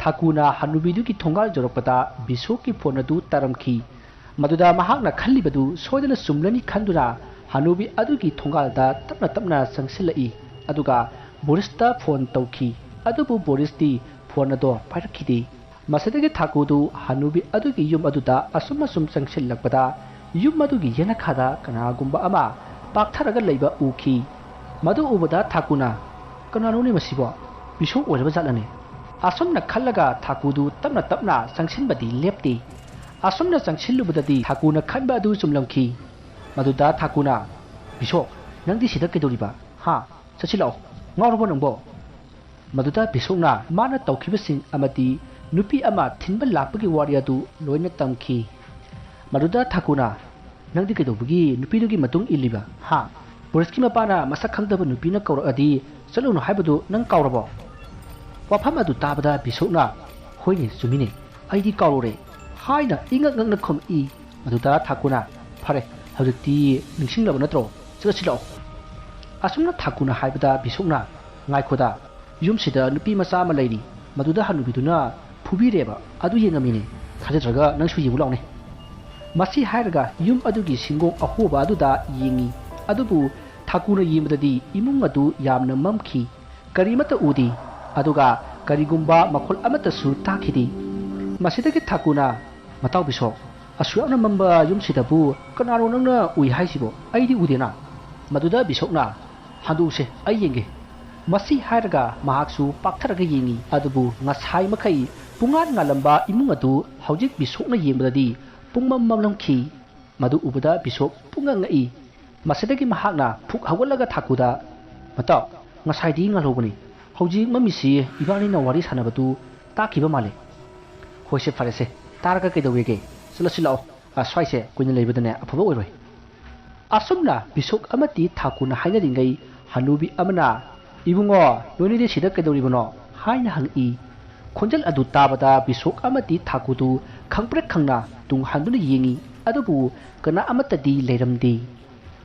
ꯊꯥꯀꯨꯅ ꯍꯅꯨꯕꯤꯗꯨꯒꯤ ꯊꯣꯡꯒꯥꯜ ꯌꯧꯔꯛꯄꯗ ꯕꯤꯁꯣꯛꯀꯤ ꯐꯣꯟ ꯑꯗꯨ ꯇꯥꯔꯝꯈꯤ꯫ ꯃꯗꯨꯗ ꯃꯍꯥꯛꯅ ꯈꯜꯂꯤꯕꯗꯨ ꯁꯣꯏꯗꯅ ꯆꯨꯝꯂꯅꯤ ꯈꯟꯗꯨꯅ ꯍꯅꯨꯕꯤ ꯑꯗꯨꯒꯤ ꯊꯣꯡꯒꯥꯜꯗ ꯇꯞꯅ ꯇꯞꯅ ꯆꯪꯁꯤꯜꯂꯛꯏ꯫ ꯑꯗꯨꯒ ꯕꯣꯔꯤꯁꯇ ꯐꯣꯟ ꯇꯧꯈꯤ꯫ ꯑꯗꯨꯕꯨ ꯕꯣꯔꯤꯁꯇꯤ ꯐꯣꯟ ꯑꯗꯣ ꯄꯥꯏꯔꯛꯈꯤꯗꯦ꯫ ꯃꯁꯤꯗꯒꯤ ꯊꯥꯀꯨꯗꯨ ꯍꯅꯨꯕꯤ ꯑꯗꯨꯒꯤ ꯌꯨꯝ ꯑꯗꯨꯗ ꯑꯁꯨꯝ ꯑꯁꯨꯝ ꯆꯪꯁꯤꯜꯂꯛꯄꯗ ꯌꯨꯝ ꯑꯗꯨꯒꯤ ꯌꯦꯅꯈꯥꯗ ꯀꯅꯥꯒꯨꯝꯕ ꯑꯃ ꯄꯥꯛꯊꯔꯒ ꯂꯩꯕ ꯎꯈꯤ꯫ ꯃꯗꯨ ꯎꯕꯗ ꯊꯥꯀꯨꯅ, "ꯀꯅꯥꯅꯣꯅꯦ ꯃꯁꯤꯕꯣ? ꯕꯤꯁꯣꯛ ꯑꯣꯏꯔꯕ ꯖꯥꯠꯂꯅꯦ?" ꯑꯁꯨꯝꯅ ꯈꯜꯂꯒ ꯊꯥꯀꯨꯗꯨ ꯇꯞꯅ ꯇꯞꯅ ꯆꯪꯁꯤꯟꯕꯗꯤ ꯂꯦꯞꯇꯦ꯫ ꯑꯁꯨꯝꯅ ꯆꯪꯁꯤꯜꯂꯨꯕꯗꯗꯤ ꯊꯥꯀꯨꯅ ꯈꯟꯕ ꯑꯗꯨ ꯆꯨꯝꯂꯝꯈꯤ꯫ ꯃꯗꯨꯗ ꯊꯥꯀꯨꯅ, "ꯕꯤꯁꯣꯛ, ꯅꯪꯗꯤ ꯁꯤꯗ ꯀꯩꯗꯧꯔꯤꯕ? ꯍꯥ? ꯆꯠꯁꯤꯜꯂꯛꯑꯣ꯫ ꯉꯥꯎꯔꯕꯣ ꯅꯪꯕꯣ?" ꯃꯗꯨꯗ ꯕꯤꯁꯣꯛꯅ ꯃꯥꯅ ꯇꯧꯈꯤꯕꯁꯤꯡ ꯑꯃꯗꯤ ꯅꯨꯄꯤ ꯑꯃ ꯊꯤꯟꯕ ꯂꯥꯛꯄꯒꯤ ꯋꯥꯔꯤ ꯑꯗꯨ ꯂꯣꯏꯅ ꯇꯝꯈꯤ꯫ ꯃꯗꯨꯗ ꯊꯥꯀꯨꯅ, "ꯅꯪꯗꯤ ꯀꯩꯗꯧꯕꯒꯤ ꯅꯨꯄꯤꯗꯨꯒꯤ ꯃꯇꯨꯡ ꯏꯜꯂꯤꯕ? ꯍꯥ? ꯕꯣꯔꯤꯁꯀꯤ ꯃꯄꯥꯅ ꯃꯁꯛ ꯈꯪꯗꯕ ꯅꯨꯄꯤꯅ ꯀꯧꯔꯛꯑꯗꯤ ꯆꯠꯂꯨꯅꯨ ꯍꯥꯏꯕꯗꯨ ꯅꯪ ꯀꯥꯎꯔꯕꯣ?" ꯋꯥꯐꯝ ꯑꯗꯨ ꯇꯥꯕꯗ ꯕꯤꯁꯣꯛꯅ, "ꯍꯣꯏꯅꯦ, ꯆꯨꯝꯃꯤꯅꯦ, ꯑꯩꯗꯤ ꯀꯥꯎꯔꯨꯔꯦ" ꯍꯥꯏꯅ ꯏꯉꯛ ꯉꯛꯅ ꯈꯨꯝꯃꯛꯏ꯫ ꯃꯗꯨꯗ ꯊꯥꯀꯨꯅ, "ꯐꯔꯦ, ꯍꯧꯖꯤꯛꯇꯤ ꯅꯤꯡꯁꯤꯡꯂꯕ ꯅꯠꯇ꯭ꯔꯣ? ꯆꯠꯂꯁꯤ ꯂꯥꯛꯑꯣ"꯫ ꯑꯁꯨꯝꯅ ꯊꯥꯀꯨꯅ ꯍꯥꯏꯕꯗ ꯕꯤꯁꯣꯛꯅ, "ꯉꯥꯏꯈꯣꯗ, "ꯌꯨꯝꯁꯤꯗ ꯅꯨꯄꯤ ꯃꯆꯥ ꯑꯃ ꯂꯩꯔꯤ, ꯃꯗꯨꯗ ꯍꯅꯨꯕꯤꯗꯨꯅ ꯐꯨꯕꯤꯔꯦꯕ, ꯑꯗꯨ ꯌꯦꯡꯉꯝꯃꯤꯅꯦ꯫ ꯊꯥꯖꯗ꯭ꯔꯒ ꯅꯪꯁꯨ ꯌꯦꯡꯉꯨ ꯂꯥꯎꯅꯦ"꯫ ꯃꯁꯤ ꯍꯥꯏꯔꯒ ꯌꯨꯝ ꯑꯗꯨꯒꯤ ꯁꯤꯡꯒꯣꯡ ꯑꯍꯣꯕ ꯑꯗꯨꯗ ꯌꯦꯡꯉꯤ꯫ ꯑꯗꯨꯕꯨ ꯊꯥꯀꯨꯅ ꯌꯦꯡꯕꯗꯗꯤ ꯏꯃꯨꯡ ꯑꯗꯨ ꯌꯥꯝꯅ ꯃꯝꯈꯤ꯫ ꯀꯔꯤꯃꯠꯇ ꯎꯗꯦ꯫ ꯑꯗꯨꯒ ꯀꯔꯤꯒꯨꯝꯕ ꯃꯈꯣꯜ ꯑꯃꯠꯇꯁꯨ ꯇꯥꯈꯤꯗꯦ꯫ ꯃꯁꯤꯗꯒꯤ ꯊꯥꯀꯨꯅ, "ꯃꯇꯥꯎ ꯕꯤꯁꯣꯛ, ꯑꯁꯨꯛ ꯌꯥꯝꯅ ꯃꯝꯕ ꯌꯨꯝꯁꯤꯗꯕꯨ ꯀꯅꯥꯅꯣ ꯅꯪꯅ ꯎꯏ ꯍꯥꯏꯁꯤꯕꯣ? ꯑꯩꯗꯤ ꯎꯗꯦꯅ"꯫ ꯃꯗꯨꯗ ꯕꯤꯁꯣꯛꯅ, "ꯍꯟꯗꯣꯛꯎꯁꯦ, ꯑꯩ ꯌꯦꯡꯒꯦ"꯫ ꯃꯁꯤ ꯍꯥꯏꯔꯒ ꯃꯍꯥꯛꯁꯨ ꯄꯥꯛꯊꯔꯒ ꯌꯦꯡꯉꯤ꯫ ꯑꯗꯨꯕꯨ ꯉꯁꯥꯏ ꯃꯈꯩ ꯄꯨꯡꯉꯥꯟ ꯉꯥꯜꯂꯝꯕ ꯏꯃꯨꯡ ꯑꯗꯨ ꯍꯧꯖꯤꯛ ꯕꯤꯁꯣꯛꯅ ꯌꯦꯡꯕꯗꯗꯤ ꯄꯨꯡꯃꯝ ꯃꯝꯂꯝꯈꯤ꯫ ꯃꯗꯨ ꯎꯕꯗ ꯕꯤꯁꯣꯛ ꯄꯨꯡꯉꯛ ꯉꯛꯏ꯫ ꯃꯁꯤꯗꯒꯤ ꯃꯍꯥꯛꯅ ꯐꯨꯛ ꯍꯧꯒꯠꯂꯒ ꯊꯥꯀꯨꯗ, "ꯃꯇꯥꯎ, ꯉꯁꯥꯏꯗꯤ ꯉꯥꯜꯍꯧꯕꯅꯤ, ꯍꯧꯖꯤꯛ ꯃꯝꯃꯤꯁꯤ ꯏꯕꯥꯅꯤꯅ ꯋꯥꯔꯤ ꯁꯥꯟꯅꯕꯗꯨ ꯇꯥꯈꯤꯕ ꯃꯥꯜꯂꯦ"꯫ "ꯍꯣꯏꯁꯦ, ꯐꯔꯦꯁꯦ, ꯇꯥꯔꯒ ꯀꯩꯗꯧꯋꯦꯒꯦ? ꯆꯠꯂꯁꯤ ꯂꯥꯛꯑꯣ, ꯑ, ꯁ꯭ꯋꯥꯏꯁꯦ ꯀꯨꯏꯅ ꯂꯩꯕꯗꯅꯦ ꯑꯐꯕ ꯑꯣꯏꯔꯣꯏ"꯫ ꯑꯁꯨꯝꯅ ꯕꯤꯁꯣꯛ ꯑꯃꯗꯤ ꯊꯥꯀꯨꯅ ꯍꯥꯏꯅꯔꯤꯉꯩ ꯍꯅꯨꯕꯤ ꯑꯃꯅ, "ꯏꯕꯨꯡꯉꯣ, ꯅꯣꯏꯅꯤꯗꯤ ꯁꯤꯗ ꯀꯩꯗꯧꯔꯤꯕꯅꯣ?" ꯍꯥꯏꯅ ꯍꯪꯉꯛꯏ꯫ ꯈꯣꯟꯖꯦꯜ ꯑꯗꯨ ꯇꯥꯕꯗ ꯕꯤꯁꯣꯛ ꯑꯃꯗꯤ ꯊꯥꯀꯨꯗꯨ ꯈꯪꯄ꯭ꯔꯦꯛ ꯈꯪꯅ ꯇꯨꯡ ꯍꯟꯗꯨꯅ ꯌꯦꯡꯉꯤ, ꯑꯗꯨꯕꯨ ꯀꯅꯥ ꯑꯃꯠꯇꯗꯤ ꯂꯩꯔꯝꯗꯦ꯫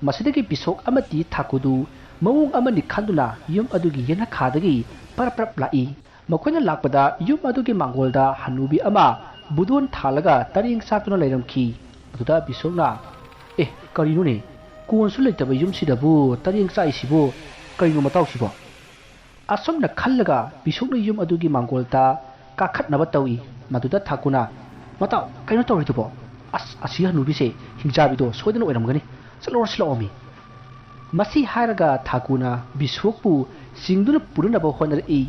ꯃꯁꯤꯗꯒꯤ ꯕꯤꯁꯣꯛ ꯑꯃꯗꯤ ꯊꯥꯀꯨꯗꯨ ꯃꯑꯣꯡ ꯑꯃꯅꯤ ꯈꯟꯗꯨꯅ ꯌꯨꯝ ꯑꯗꯨꯒꯤ ꯌꯦꯅꯈꯥꯗꯒꯤ ꯄꯔꯞ ꯄꯔꯞ ꯂꯥꯛꯏ꯫ ꯃꯈꯣꯏꯅ ꯂꯥꯛꯄꯗ ꯌꯨꯝ ꯑꯗꯨꯒꯤ ꯃꯥꯡꯒꯣꯜꯗ ꯍꯅꯨꯕꯤ ꯑꯃ ꯕꯨꯗꯣꯟ ꯊꯥꯜꯂꯒ ꯇꯔꯦꯡ ꯆꯥꯛꯇꯨꯅ ꯂꯩꯔꯝꯈꯤ꯫ ꯑꯗꯨꯗ ꯕꯤꯁꯣꯛꯅ, "ꯑꯦ, ꯀꯔꯤꯅꯣꯅꯦ? ꯀꯣꯟꯁꯨ ꯂꯩꯇꯕ ꯌꯨꯝꯁꯤꯗꯕꯨ ꯇꯔꯦꯡ ꯆꯥꯛꯏꯁꯤꯕꯨ ꯀꯔꯤꯅꯣ ꯃꯇꯥꯎꯁꯤꯕꯣ?" ꯑꯁꯨꯝꯅ ꯈꯜꯂꯒ ꯕꯤꯁꯣꯛꯅ ꯌꯨꯝ ꯑꯗꯨꯒꯤ ꯃꯥꯡꯒꯣꯜꯗ ꯀꯥꯈꯠꯅꯕ ꯇꯧꯏ꯫ ꯃꯗꯨꯗ ꯊꯥꯀꯨꯅ, "ꯃꯇꯥꯎ, ꯀꯩꯅꯣ ꯇꯧꯔꯤꯗꯨꯕꯣ? ꯑꯁ, ꯑꯁꯤ ꯍꯅꯨꯕꯤꯁꯦ ꯍꯤꯡꯆꯥꯕꯤꯗꯣ ꯁꯣꯏꯗꯅ ꯑꯣꯏꯔꯝꯒꯅꯤ꯫ ꯆꯠꯂꯨꯔꯁꯤ ꯂꯥꯛꯑꯣꯃꯤ"꯫ ꯃꯁꯤ ꯍꯥꯏꯔꯒ ꯊꯥꯀꯨꯅ ꯕꯤꯁꯣꯛꯄꯨ ꯆꯤꯡꯗꯨꯅ ꯄꯨꯅꯅꯕ ꯍꯣꯠꯅꯔꯛꯏ꯫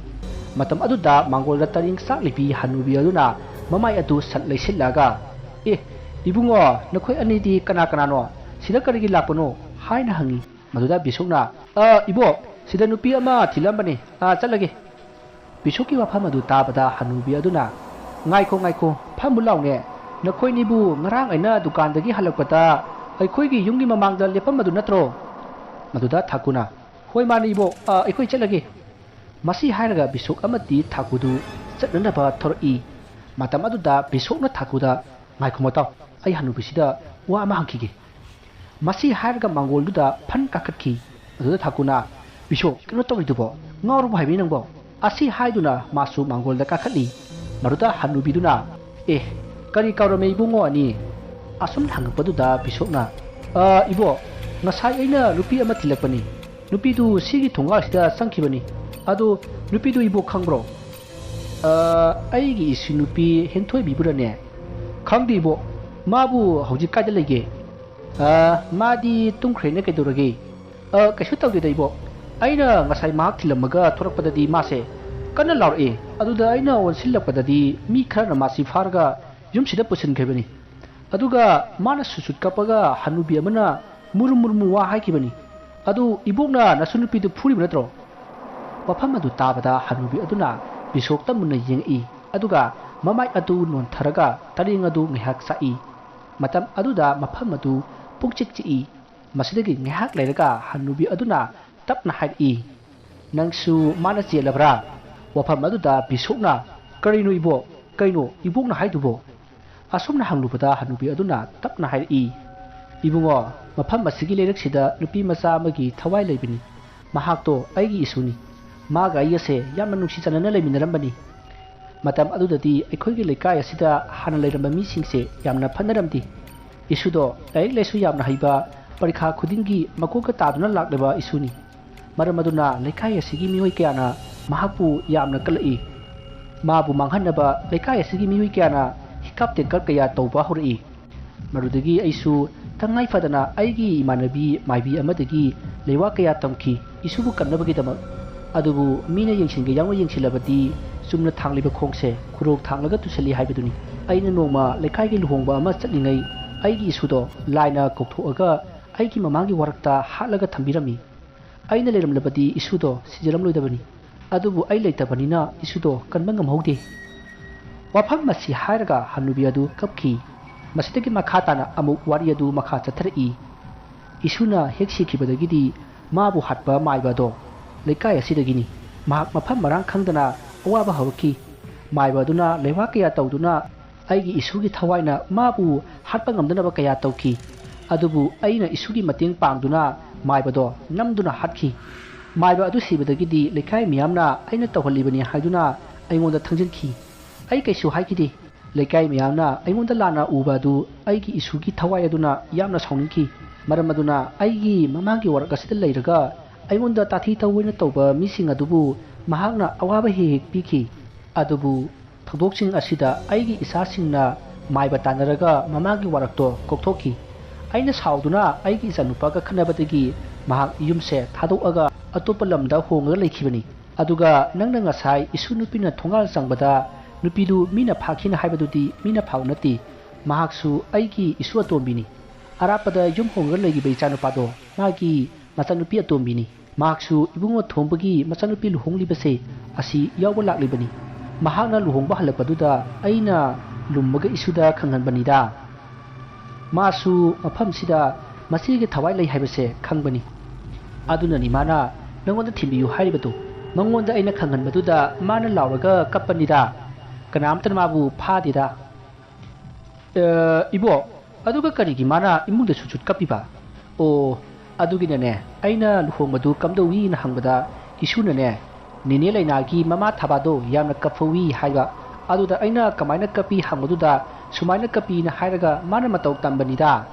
ꯃꯇꯝ ꯑꯗꯨꯗ ꯃꯥꯡꯒꯣꯜꯗ ꯇꯔꯦꯡ ꯆꯥꯛꯂꯤꯕꯤ ꯍꯅꯨꯕꯤ ꯑꯗꯨꯅ ꯃꯃꯥꯏ ꯑꯗꯨ ꯁꯠ ꯂꯩꯁꯤꯜꯂꯒ, "ꯑꯦ, ꯏꯕꯨꯡꯉꯣ, ꯅꯈꯣꯏ ꯑꯅꯤꯗꯤ ꯀꯅꯥ ꯀꯅꯥꯅꯣ? ꯁꯤꯗ ꯀꯔꯤꯒꯤ ꯂꯥꯛꯄꯅꯣ?" ꯍꯥꯏꯅ ꯍꯪꯉꯤ꯫ ꯃꯗꯨꯗ ꯕꯤꯁꯣꯛꯅ, "ꯑ, ꯏꯕꯣꯛ, ꯁꯤꯗ ꯅꯨꯄꯤ ꯑꯃ ꯊꯤꯜꯂꯝꯕꯅꯤ꯫ ꯑ, ꯆꯠꯂꯒꯦ"꯫ ꯕꯤꯁꯣꯛꯀꯤ ꯋꯥꯐꯝ ꯑꯗꯨ ꯇꯥꯕꯗ ꯍꯅꯨꯕꯤ ꯑꯗꯨꯅ, "ꯉꯥꯏꯈꯣ, ꯉꯥꯏꯈꯣ, ꯐꯝꯃꯨ ꯂꯥꯎꯅꯦ꯫ ꯅꯈꯣꯏꯅꯤꯕꯨ ꯉꯔꯥꯡ ꯑꯩꯅ ꯗꯨꯀꯥꯟꯗꯒꯤ ꯍꯜꯂꯛꯄꯗ ꯑꯩꯈꯣꯏꯒꯤ ꯌꯨꯝꯒꯤ ꯃꯃꯥꯡꯗ ꯂꯦꯞꯄꯝꯕꯗꯨ ꯅꯠꯇ꯭ꯔꯣ?" ꯃꯗꯨꯗ ꯊꯥꯀꯨꯅ, "ꯍꯣꯏ, ꯃꯥꯅꯤ, ꯏꯕꯣꯛ꯫ ꯑ, ꯑꯩꯈꯣꯏ ꯆꯠꯂꯒꯦ"꯫ ꯃꯁꯤ ꯍꯥꯏꯔꯒ ꯕꯤꯁꯣꯛ ꯑꯃꯗꯤ ꯊꯥꯀꯨꯗꯨ ꯆꯠꯅꯅꯕ ꯊꯧꯔꯛꯏ꯫ ꯃꯇꯝ ꯑꯗꯨꯗ ꯕꯤꯁꯣꯛꯅ ꯊꯥꯀꯨꯗ, "ꯉꯥꯏꯈꯣ ꯃꯇꯥꯎ, ꯑꯩ ꯍꯅꯨꯕꯤꯁꯤꯗ ꯋꯥ ꯑꯃ ꯍꯪꯈꯤꯒꯦ"꯫ ꯃꯁꯤ ꯍꯥꯏꯔꯒ ꯃꯥꯡꯒꯣꯜꯗꯨꯗ ꯐꯟ ꯀꯥꯈꯠꯈꯤ꯫ ꯑꯗꯨꯗ ꯊꯥꯀꯨꯅ, "ꯕꯤꯁꯣꯛ, ꯀꯩꯅꯣ ꯇꯧꯔꯤꯗꯨꯕꯣ?" "ꯉꯥꯎꯔꯕ ꯍꯥꯏꯕꯅꯤ ꯅꯪꯕꯣ?" ꯑꯁꯤ ꯍꯥꯏꯗꯨꯅ ꯃꯥꯁꯨ ꯃꯥꯡꯒꯣꯜꯗ ꯀꯥꯈꯠꯂꯤ꯫ ꯃꯗꯨꯗ ꯍꯟꯅꯨꯕꯤꯗꯨꯅ, "ꯑꯦ, ꯀꯔꯤ ꯀꯥꯎꯔꯝꯃꯦ ꯏꯕꯨꯡꯉꯣ ꯑꯅꯤ?" ꯑꯁꯨꯝ ꯍꯪꯉꯛꯄꯗꯨꯗ ꯕꯤꯁꯣꯛꯅ, "ꯑ, ꯏꯕꯣ, ꯉꯁꯥꯏ ꯑꯩꯅ ꯅꯨꯄꯤ ꯑꯃ ꯊꯤꯜꯂꯛꯄꯅꯤ꯫ ꯅꯨꯄꯤꯗꯨ ꯁꯤꯒꯤ ꯊꯣꯡꯒꯥꯜꯁꯤꯗ ꯆꯪꯈꯤꯕꯅꯤ꯫ ꯑꯗꯨ ꯅꯨꯄꯤꯗꯨ ꯏꯕꯣ ꯈꯪꯕ꯭ꯔꯣ?" "ꯑ, ꯑꯩꯒꯤ ꯏꯁꯨ ꯅꯨꯄꯤ ꯍꯦꯟꯊꯣꯏꯕꯤꯕꯨꯔꯅꯦ?" "ꯈꯪꯗꯦ ꯏꯕꯣ꯫ ꯃꯥꯕꯨ ꯍꯧꯖꯤꯛ ꯀꯥꯏꯗ ꯂꯩꯒꯦ?" "ꯑ, ꯃꯥꯗꯤ ꯇꯨꯝꯈ꯭ꯔꯦꯅꯦ, ꯀꯩꯗꯧꯔꯒꯦ?" "ꯑ, ꯀꯩꯁꯨ ꯇꯧꯗꯦꯗ ꯏꯕꯣ꯫ ꯑꯩꯅ ꯉꯁꯥꯏ ꯃꯍꯥꯛ ꯊꯤꯜꯂꯝꯃꯒ ꯊꯣꯔꯛꯄꯗꯗꯤ ꯃꯥꯁꯦ ꯀꯟꯅ ꯂꯥꯎꯔꯛꯑꯦ꯫ ꯑꯗꯨꯗ ꯑꯩꯅ ꯑꯣꯟꯁꯤꯜꯂꯛꯄꯗꯗꯤ ꯃꯤ ꯈꯔꯅ ꯃꯥꯁꯤ ꯐꯥꯔꯒ ꯌꯨꯝꯁꯤꯗ ꯄꯨꯁꯤꯟꯈ꯭ꯔꯤꯕꯅꯤ꯫ ꯑꯗꯨꯒ ꯃꯥꯅ ꯁꯨꯠ ꯁꯨꯠ ꯀꯞꯄꯒ ꯍꯅꯨꯕꯤ ꯑꯃꯅ ꯃꯨꯔꯨꯝ ꯃꯨꯔꯨꯝ ꯋꯥ ꯍꯥꯏꯈꯤꯕꯅꯤ꯫ ꯑꯗꯨ ꯏꯕꯣꯛꯅ ꯅꯁꯨ ꯅꯨꯄꯤꯗꯨ ꯐꯨꯔꯤꯕ ꯅꯠꯇ꯭ꯔꯣ?" ꯋꯥꯐꯝ ꯑꯗꯨ ꯇꯥꯕꯗ ꯍꯅꯨꯕꯤ ꯑꯗꯨꯅ ꯕꯤꯁꯣꯛꯇ ꯃꯨꯟꯅ ꯌꯦꯡꯉꯛꯏ꯫ ꯑꯗꯨꯒ ꯃꯃꯥꯏ ꯑꯗꯨ ꯅꯣꯟꯊꯔꯒ ꯇꯔꯦꯡ ꯑꯗꯨ ꯉꯥꯏꯍꯥꯛ ꯆꯥꯛꯏ꯫ ꯃꯇꯝ ꯑꯗꯨꯗ ꯃꯐꯝ ꯑꯗꯨ ꯄꯨꯡꯆꯤꯛ ꯆꯤꯛꯏ꯫ ꯃꯁꯤꯗꯒꯤ ꯉꯥꯏꯍꯥꯛ ꯂꯩꯔꯒ ꯍꯅꯨꯕꯤ ꯑꯗꯨꯅ ꯇꯞꯅ ꯍꯥꯏꯔꯛꯏ, "ꯅꯪꯁꯨ ꯃꯥꯅ ꯆꯦꯜꯂꯕ꯭ꯔꯥ?" ꯋꯥꯐꯝ ꯑꯗꯨꯗ ꯕꯤꯁꯣꯛꯅ, "ꯀꯔꯤꯅꯣ ꯏꯕꯣꯛ? ꯀꯩꯅꯣ ꯏꯕꯣꯛꯅ ꯍꯥꯏꯗꯨꯕꯣ?" ꯑꯁꯨꯝꯅ ꯍꯪꯂꯨꯕꯗ ꯍꯅꯨꯕꯤ ꯑꯗꯨꯅ ꯇꯞꯅ ꯍꯥꯏꯔꯛꯏ, "ꯏꯕꯨꯡꯉꯣ, ꯃꯐꯝ ꯑꯁꯤꯒꯤ ꯂꯩꯔꯛꯁꯤꯗ ꯅꯨꯄꯤ ꯃꯆꯥ ꯑꯃꯒꯤ ꯊꯋꯥꯏ ꯂꯩꯕꯅꯤ꯫ ꯃꯍꯥꯛꯇꯣ ꯑꯩꯒꯤ ꯏꯁꯨꯅꯤ꯫ ꯃꯥꯒ ꯑꯩꯒꯁꯦ ꯌꯥꯝꯅ ꯅꯨꯡꯁꯤ ꯆꯥꯟꯅꯅ ꯂꯩꯃꯤꯟꯅꯔꯝꯕꯅꯤ꯫ ꯃꯇꯝ ꯑꯗꯨꯗꯗꯤ ꯑꯩꯈꯣꯏꯒꯤ ꯂꯩꯀꯥꯏ ꯑꯁꯤꯗ ꯍꯥꯟꯅ ꯂꯩꯔꯝꯕ ꯃꯤꯁꯤꯡꯁꯦ ꯌꯥꯝꯅ ꯐꯠꯅꯔꯝꯗꯦ꯫ ꯏꯁꯨꯗꯣ ꯂꯥꯏꯔꯤꯛ ꯂꯥꯏꯁꯨ ꯌꯥꯝꯅ ꯍꯩꯕ, ꯄꯔꯤꯈꯥ ꯈꯨꯗꯤꯡꯒꯤ ꯃꯀꯣꯛꯀ ꯇꯥꯗꯨꯅ ꯂꯥꯛꯂꯕ ꯏꯁꯨꯅꯤ꯫ ꯃꯔꯝ ꯑꯗꯨꯅ ꯂꯩꯀꯥꯏ ꯑꯁꯤꯒꯤ ꯃꯤꯑꯣꯏ ꯀꯌꯥꯅ ꯃꯍꯥꯛꯄꯨ ꯌꯥꯝꯅ ꯀꯜꯂꯛꯏ꯫ ꯃꯥꯕꯨ ꯃꯥꯡꯍꯟꯅꯕ ꯂꯩꯀꯥꯏ ꯑꯁꯤꯒꯤ ꯃꯤꯑꯣꯏ ꯀꯌꯥꯅ ꯍꯤꯀꯥꯞ ꯇꯦꯡꯀꯞ ꯀꯌꯥ ꯇꯧꯕ ꯍꯧꯔꯛꯏ꯫ ꯃꯗꯨꯗꯒꯤ ꯑꯩꯁꯨ ꯇꯉꯥꯏ ꯐꯗꯅ ꯑꯩꯒꯤ ꯏꯃꯥꯟꯅꯕꯤ ꯃꯥꯏꯕꯤ ꯑꯃꯗꯒꯤ ꯂꯩꯋꯥ ꯀꯌꯥ ꯇꯝꯈꯤ, ꯏꯁꯨꯕꯨ ꯀꯟꯅꯕꯒꯤꯗꯃꯛ꯫ ꯑꯗꯨꯕꯨ ꯃꯤꯅ ꯌꯦꯡꯁꯤꯟꯒꯦ ꯌꯥꯎꯅ ꯌꯦꯡꯁꯤꯜꯂꯕꯗꯤ ꯆꯨꯝꯅ ꯊꯥꯡꯂꯤꯕ ꯈꯣꯡꯁꯦ ꯈꯨꯔꯣꯛ ꯊꯥꯡꯂꯒ ꯇꯨꯁꯜꯂꯤ ꯍꯥꯏꯕꯗꯨꯅꯤ꯫ ꯑꯩꯅ ꯅꯣꯡꯃ ꯂꯩꯀꯥꯏꯒꯤ ꯂꯨꯍꯣꯡꯕ ꯑꯃ ꯆꯠꯂꯤꯉꯩ ꯑꯩꯒꯤ ꯏꯁꯨꯗꯣ ꯂꯥꯏꯅ ꯀꯧꯊꯣꯛꯑꯒ ꯑꯩꯒꯤ ꯃꯃꯥꯡꯒꯤ ꯋꯥꯔꯛꯇ ꯍꯥꯠꯂꯒ ꯊꯝꯕꯤꯔꯝꯃꯤ꯫ ꯑꯩꯅ ꯂꯩꯔꯝꯂꯕꯗꯤ ꯏꯁꯨꯗꯣ ꯁꯤꯖꯔꯝꯂꯣꯏꯗꯕꯅꯤ꯫ ꯑꯗꯨꯕꯨ ꯑꯩ ꯂꯩꯇꯕꯅꯤꯅ ꯏꯁꯨꯗꯣ ꯀꯟꯕ ꯉꯝꯍꯧꯗꯦ꯫ ꯋꯥꯐꯝ ꯑꯁꯤ ꯍꯥꯏꯔꯒ ꯍꯅꯨꯕꯤ ꯑꯗꯨ ꯀꯞꯈꯤ꯫ ꯃꯁꯤꯗꯒꯤ ꯃꯈꯥ ꯇꯥꯅ ꯑꯃꯨꯛ ꯋꯥꯔꯤ ꯑꯗꯨ ꯃꯈꯥ ꯆꯠꯊꯔꯛꯏ꯫ ꯏꯁꯨꯅ ꯍꯦꯛ ꯁꯤꯈꯤꯕꯗꯒꯤꯗꯤ ꯃꯥꯕꯨ ꯍꯥꯠꯄ ꯃꯥꯏꯕ ꯑꯗꯣ ꯂꯩꯀꯥꯏ ꯑꯁꯤꯗꯒꯤꯅꯤ꯫ ꯃꯍꯥꯛ ꯃꯐꯝ ꯃꯔꯥꯡ ꯈꯪꯗꯅ ꯑꯋꯥꯕ ꯍꯧꯔꯛꯈꯤ꯫ ꯃꯥꯏꯕ ꯑꯗꯨꯅ ꯂꯩꯋꯥ ꯀꯌꯥ ꯇꯧꯗꯨꯅ ꯑꯩꯒꯤ ꯏꯁꯨꯒꯤ ꯊꯋꯥꯏꯅ ꯃꯥꯕꯨ ꯍꯥꯠꯄ ꯉꯝꯗꯅꯕ ꯀꯌꯥ ꯇꯧꯈꯤ꯫ ꯑꯗꯨꯕꯨ ꯑꯩꯅ ꯏꯁꯨꯒꯤ ꯃꯇꯦꯡ ꯄꯥꯡꯗꯨꯅ ꯃꯥꯏꯕꯗꯣ ꯅꯝꯗꯨꯅ ꯍꯥꯠꯈꯤ꯫ ꯃꯥꯏꯕ ꯑꯗꯨ ꯁꯤꯕꯗꯒꯤꯗꯤ ꯂꯩꯀꯥꯏ ꯃꯤꯌꯥꯝꯅ ꯑꯩꯅ ꯇꯧꯍꯜꯂꯤꯕꯅꯤ ꯍꯥꯏꯗꯨꯅ ꯑꯩꯉꯣꯟꯗ ꯊꯪꯖꯤꯟꯈꯤ꯫ ꯑꯩ ꯀꯩꯁꯨ ꯍꯥꯏꯈꯤꯗꯦ꯫ ꯂꯩꯀꯥꯏ ꯃꯤꯌꯥꯝꯅ ꯑꯩꯉꯣꯟꯗ ꯂꯥꯟꯅ ꯎꯕ ꯑꯗꯨ ꯑꯩꯒꯤ ꯏꯁꯨꯒꯤ ꯊꯋꯥꯏ ꯑꯗꯨꯅ ꯌꯥꯝꯅ ꯁꯥꯎꯅꯤꯡꯈꯤ꯫ ꯃꯔꯝ ꯑꯗꯨꯅ ꯑꯩꯒꯤ ꯃꯃꯥꯡꯒꯤ ꯋꯥꯔꯛ ꯑꯁꯤꯗ ꯂꯩꯔꯒ ꯑꯩꯉꯣꯟꯗ ꯇꯥꯊꯤ ꯇꯧꯑꯣꯏꯅ ꯇꯧꯕ ꯃꯤꯁꯤꯡ ꯑꯗꯨꯕꯨ ꯃꯍꯥꯛꯅ ꯑꯋꯥꯕ ꯍꯦꯛ ꯍꯦꯛ ꯄꯤꯈꯤ꯫ ꯑꯗꯨꯕꯨ ꯊꯧꯗꯣꯛꯁꯤꯡ ꯑꯁꯤꯗ ꯑꯩꯒꯤ ꯏꯆꯥꯁꯤꯡꯅ ꯃꯥꯏꯕ ꯇꯥꯟꯅꯔꯒ ꯃꯃꯥꯒꯤ ꯋꯥꯔꯛꯇꯣ ꯀꯣꯛꯊꯣꯛꯈꯤ꯫ ꯑꯩꯅ ꯁꯥꯎꯗꯨꯅ ꯑꯩꯒꯤ ꯏꯆꯥꯅꯨꯄꯥꯒ ꯈꯠꯅꯕꯗꯒꯤ ꯃꯍꯥꯛ ꯌꯨꯝꯁꯦ ꯊꯥꯗꯣꯛꯑꯒ ꯑꯇꯣꯞꯄ ꯂꯝꯗ ꯍꯣꯡꯉꯒ ꯂꯩꯈꯤꯕꯅꯤ꯫ ꯑꯗꯨꯒ ꯅꯪꯅ ꯉꯁꯥꯏ ꯏꯁꯨ ꯅꯨꯄꯤꯅ ꯊꯣꯡꯒꯥꯜ ꯆꯪꯕꯗ ꯅꯨꯄꯤꯗꯨ ꯃꯤꯅ ꯐꯥꯈꯤꯅ ꯍꯥꯏꯕꯗꯨꯗꯤ ꯃꯤꯅ ꯐꯥꯕ ꯅꯠꯇꯦ꯫ ꯃꯍꯥꯛꯁꯨ ꯑꯩꯒꯤ ꯏꯁꯨ ꯑꯇꯣꯝꯕꯤꯅꯤ꯫ ꯑꯔꯥꯞꯄꯗ ꯌꯨꯝ ꯍꯣꯡꯉꯒ ꯂꯩꯈꯤꯕ ꯏꯆꯥꯅꯨꯄꯥꯗꯣ ꯃꯥꯒꯤ ꯃꯆꯥꯅꯨꯄꯤ ꯑꯇꯣꯝꯕꯤꯅꯤ꯫ ꯃꯍꯥꯛꯁꯨ ꯏꯕꯨꯡꯉꯣ ꯊꯣꯝꯕꯒꯤ ꯃꯆꯥꯅꯨꯄꯤ ꯂꯨꯍꯣꯡꯂꯤꯕꯁꯦ ꯑꯁꯤ ꯌꯥꯎꯕ ꯂꯥꯛꯂꯤꯕꯅꯤ꯫ ꯃꯍꯥꯛꯅ ꯂꯨꯍꯣꯡꯕ ꯍꯜꯂꯛꯄꯗꯨꯗ ꯑꯩꯅ ꯂꯨꯝꯃꯒ ꯏꯁꯨꯗ ꯈꯪꯍꯟꯕꯅꯤꯗ꯫ ꯃꯥꯁꯨ ꯃꯐꯝꯁꯤꯗ ꯃꯆꯦꯒꯤ ꯊꯋꯥꯏ ꯂꯩ ꯍꯥꯏꯕꯁꯦ ꯈꯪꯕꯅꯤ꯫ ꯑꯗꯨꯅꯅꯤ ꯃꯥꯅ ꯅꯉꯣꯟꯗ ꯊꯤꯟꯕꯤꯌꯨ ꯍꯥꯏꯔꯤꯕꯗꯨ꯫ ꯃꯉꯣꯟꯗ ꯑꯩꯅ ꯈꯪꯍꯟꯕꯗꯨꯗ ꯃꯥꯅ ꯂꯥꯎꯔꯒ ꯀꯞꯄꯅꯤꯗ꯫ ꯀꯅꯥꯝꯇꯅ ꯃꯥꯕꯨ ꯐꯥꯗꯦꯗ꯫ ꯑ, ꯏꯕꯣ, ꯑꯗꯨꯒ ꯀꯔꯤꯒꯤ ꯃꯥꯅ ꯏꯃꯨꯡꯗ ꯁꯨꯠ ꯁꯨꯠ ꯀꯞꯄꯤꯕ? ꯑꯣ, ꯑꯗꯨꯒꯤꯅꯅꯦ, ꯑꯩꯅ ꯂꯨꯍꯣꯡꯕꯗꯨ ꯀꯝꯗꯧꯏꯅ ꯍꯪꯕꯗ ꯏꯁꯨꯅꯅꯦ, ꯅꯦꯅꯦ ꯂꯩꯅꯥꯒꯤ ꯃꯃꯥ ꯊꯕꯥꯗꯣ ꯌꯥꯝꯅ ꯀꯞꯐꯧꯏ ꯍꯥꯏꯕ꯫ ꯑꯗꯨꯗ ꯑꯩꯅ ꯀꯃꯥꯏꯅ ꯀꯞꯄꯤ ꯍꯪꯕꯗꯨꯗ ꯁꯨꯃꯥꯏꯅ ꯀꯞꯄꯤꯅ ꯍꯥꯏꯔꯒ ꯃꯥꯅ ꯃꯇꯧ ꯇꯝꯕꯅꯤꯗ꯫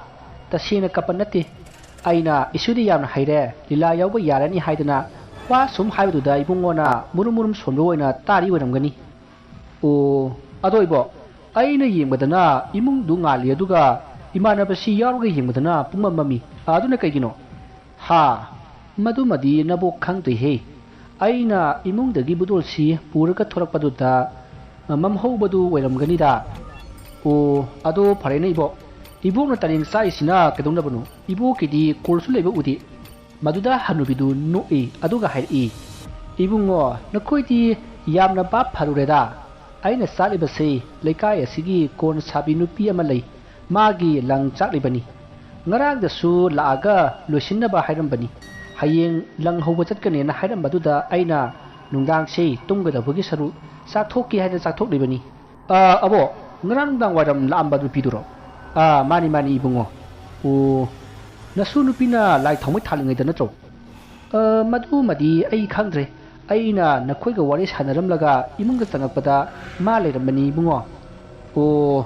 ꯇꯁꯦꯡꯅ ꯀꯞꯄ ꯅꯠꯇꯦ꯫ ꯑꯩꯅ ꯏꯁꯨꯗꯤ ꯌꯥꯝꯅ ꯍꯩꯔꯦ, ꯂꯤꯂꯥ ꯌꯥꯎꯕ ꯌꯥꯔꯅꯤ ꯍꯥꯏꯗꯅ ꯋꯥ ꯁꯨꯝ ꯍꯥꯏꯕꯗꯨꯗ ꯏꯕꯨꯡꯉꯣꯅ ꯃꯨꯔꯨꯝ ꯃꯨꯔꯨꯝ ꯁꯣꯟꯕ ꯑꯣꯏꯅ ꯇꯥꯔꯤ ꯑꯣꯏꯔꯝꯒꯅꯤ꯫ ꯑꯣ, ꯑꯗꯣ ꯏꯕꯣ, ꯑꯩꯅ ꯌꯦꯡꯕꯗꯅ ꯏꯃꯨꯡꯗꯨ ꯉꯥꯜꯂꯤ, ꯑꯗꯨꯒ ꯏꯃꯥꯟꯅꯕꯁꯤ ꯌꯥꯎꯔꯒ ꯌꯦꯡꯕꯗꯅ ꯄꯨꯡꯃꯝ ꯃꯝꯃꯤ꯫ ꯑꯗꯨꯅ ꯀꯩꯒꯤꯅꯣ? ꯍꯥ, ꯃꯗꯨꯃꯗꯤ ꯅꯕꯣꯛ ꯈꯪꯗ꯭ꯔꯤꯍꯦ꯫ ꯑꯩꯅ ꯏꯃꯨꯡꯗꯒꯤ ꯕꯨꯗꯣꯜꯁꯤ ꯄꯨꯔꯒ ꯊꯣꯔꯛꯄꯗꯨꯗ, ꯑ, ꯃꯝꯍꯧꯕꯗꯨ ꯑꯣꯏꯔꯝꯒꯅꯤꯗ꯫ ꯑꯣ, ꯑꯗꯣ ꯐꯔꯦꯅꯦ ꯏꯕꯣꯛ꯫ ꯏꯕꯣꯛꯅ ꯇꯔꯦꯡ ꯆꯥꯛꯏꯁꯤꯅ ꯀꯩꯗꯧꯅꯕꯅꯣ? ꯏꯕꯣꯛꯀꯤꯗꯤ ꯀꯣꯜꯁꯨ ꯂꯩꯕ ꯎꯗꯦ꯫ ꯃꯗꯨꯗ ꯍꯅꯨꯕꯤꯗꯨ ꯅꯣꯛꯏ, ꯑꯗꯨꯒ ꯍꯥꯏꯔꯛꯏ, "ꯏꯕꯨꯡꯉꯣ, ꯅꯈꯣꯏꯗꯤ ꯌꯥꯝꯅ ꯚꯥꯞ ꯐꯔꯨꯔꯦꯗ꯫ ꯑꯩꯅ ꯆꯥꯛꯂꯤꯕꯁꯤ ꯂꯩꯀꯥꯏ ꯑꯁꯤꯒꯤ ꯀꯣꯟ ꯁꯥꯕꯤ ꯅꯨꯄꯤ ꯑꯃ ꯂꯩ, ꯃꯥꯒꯤ ꯂꯪ ꯆꯥꯛꯂꯤꯕꯅꯤ꯫ ꯉꯔꯥꯡꯗꯁꯨ ꯂꯥꯛꯑꯒ ꯂꯣꯏꯁꯤꯟꯅꯕ ꯍꯥꯏꯔꯝꯕꯅꯤ꯫ ꯍꯌꯦꯡ ꯂꯪ ꯍꯧꯕ ꯆꯠꯀꯅꯦꯅ ꯍꯥꯏꯔꯝꯕꯗꯨꯗ ꯑꯩꯅ ꯅꯨꯡꯗꯥꯡꯁꯤ ꯇꯨꯝꯒꯗꯕꯒꯤ ꯁꯔꯨꯛ ꯆꯥꯊꯣꯛꯀꯦ ꯍꯥꯏꯅ ꯆꯥꯊꯣꯛꯂꯤꯕꯅꯤ꯫" "ꯑꯥ, ꯑꯕꯣ, ꯉꯔꯥꯡ ꯅꯨꯡꯗꯥꯡ ꯋꯥꯏꯔꯝ ꯂꯥꯛꯑꯝꯕ ꯅꯨꯄꯤꯗꯨꯔꯣ?" "ꯑꯥ, ꯃꯥꯅꯤ, ꯃꯥꯅꯤ, ꯏꯕꯨꯡꯉꯣ꯫" "ꯑꯣ, ꯅꯁꯨ ꯅꯨꯄꯤꯅ ꯂꯥꯏ ꯊꯥꯎꯃꯩ ꯊꯥꯜꯂꯤꯉꯩꯗ ꯅꯠꯇ꯭ꯔꯣ?" ꯑ, ꯃꯗꯨꯃꯗꯤ ꯑꯩ ꯈꯪꯗ꯭ꯔꯦ꯫ ꯑꯩꯅ ꯅꯈꯣꯏꯒ ꯋꯥꯔꯤ ꯁꯥꯟꯅꯔꯝꯂꯒ ꯏꯃꯨꯡꯗ ꯆꯪꯉꯛꯄꯗ ꯃꯥ ꯂꯩꯔꯝꯕꯅꯤ, ꯏꯕꯨꯡꯉꯣ꯫ ꯑꯣ,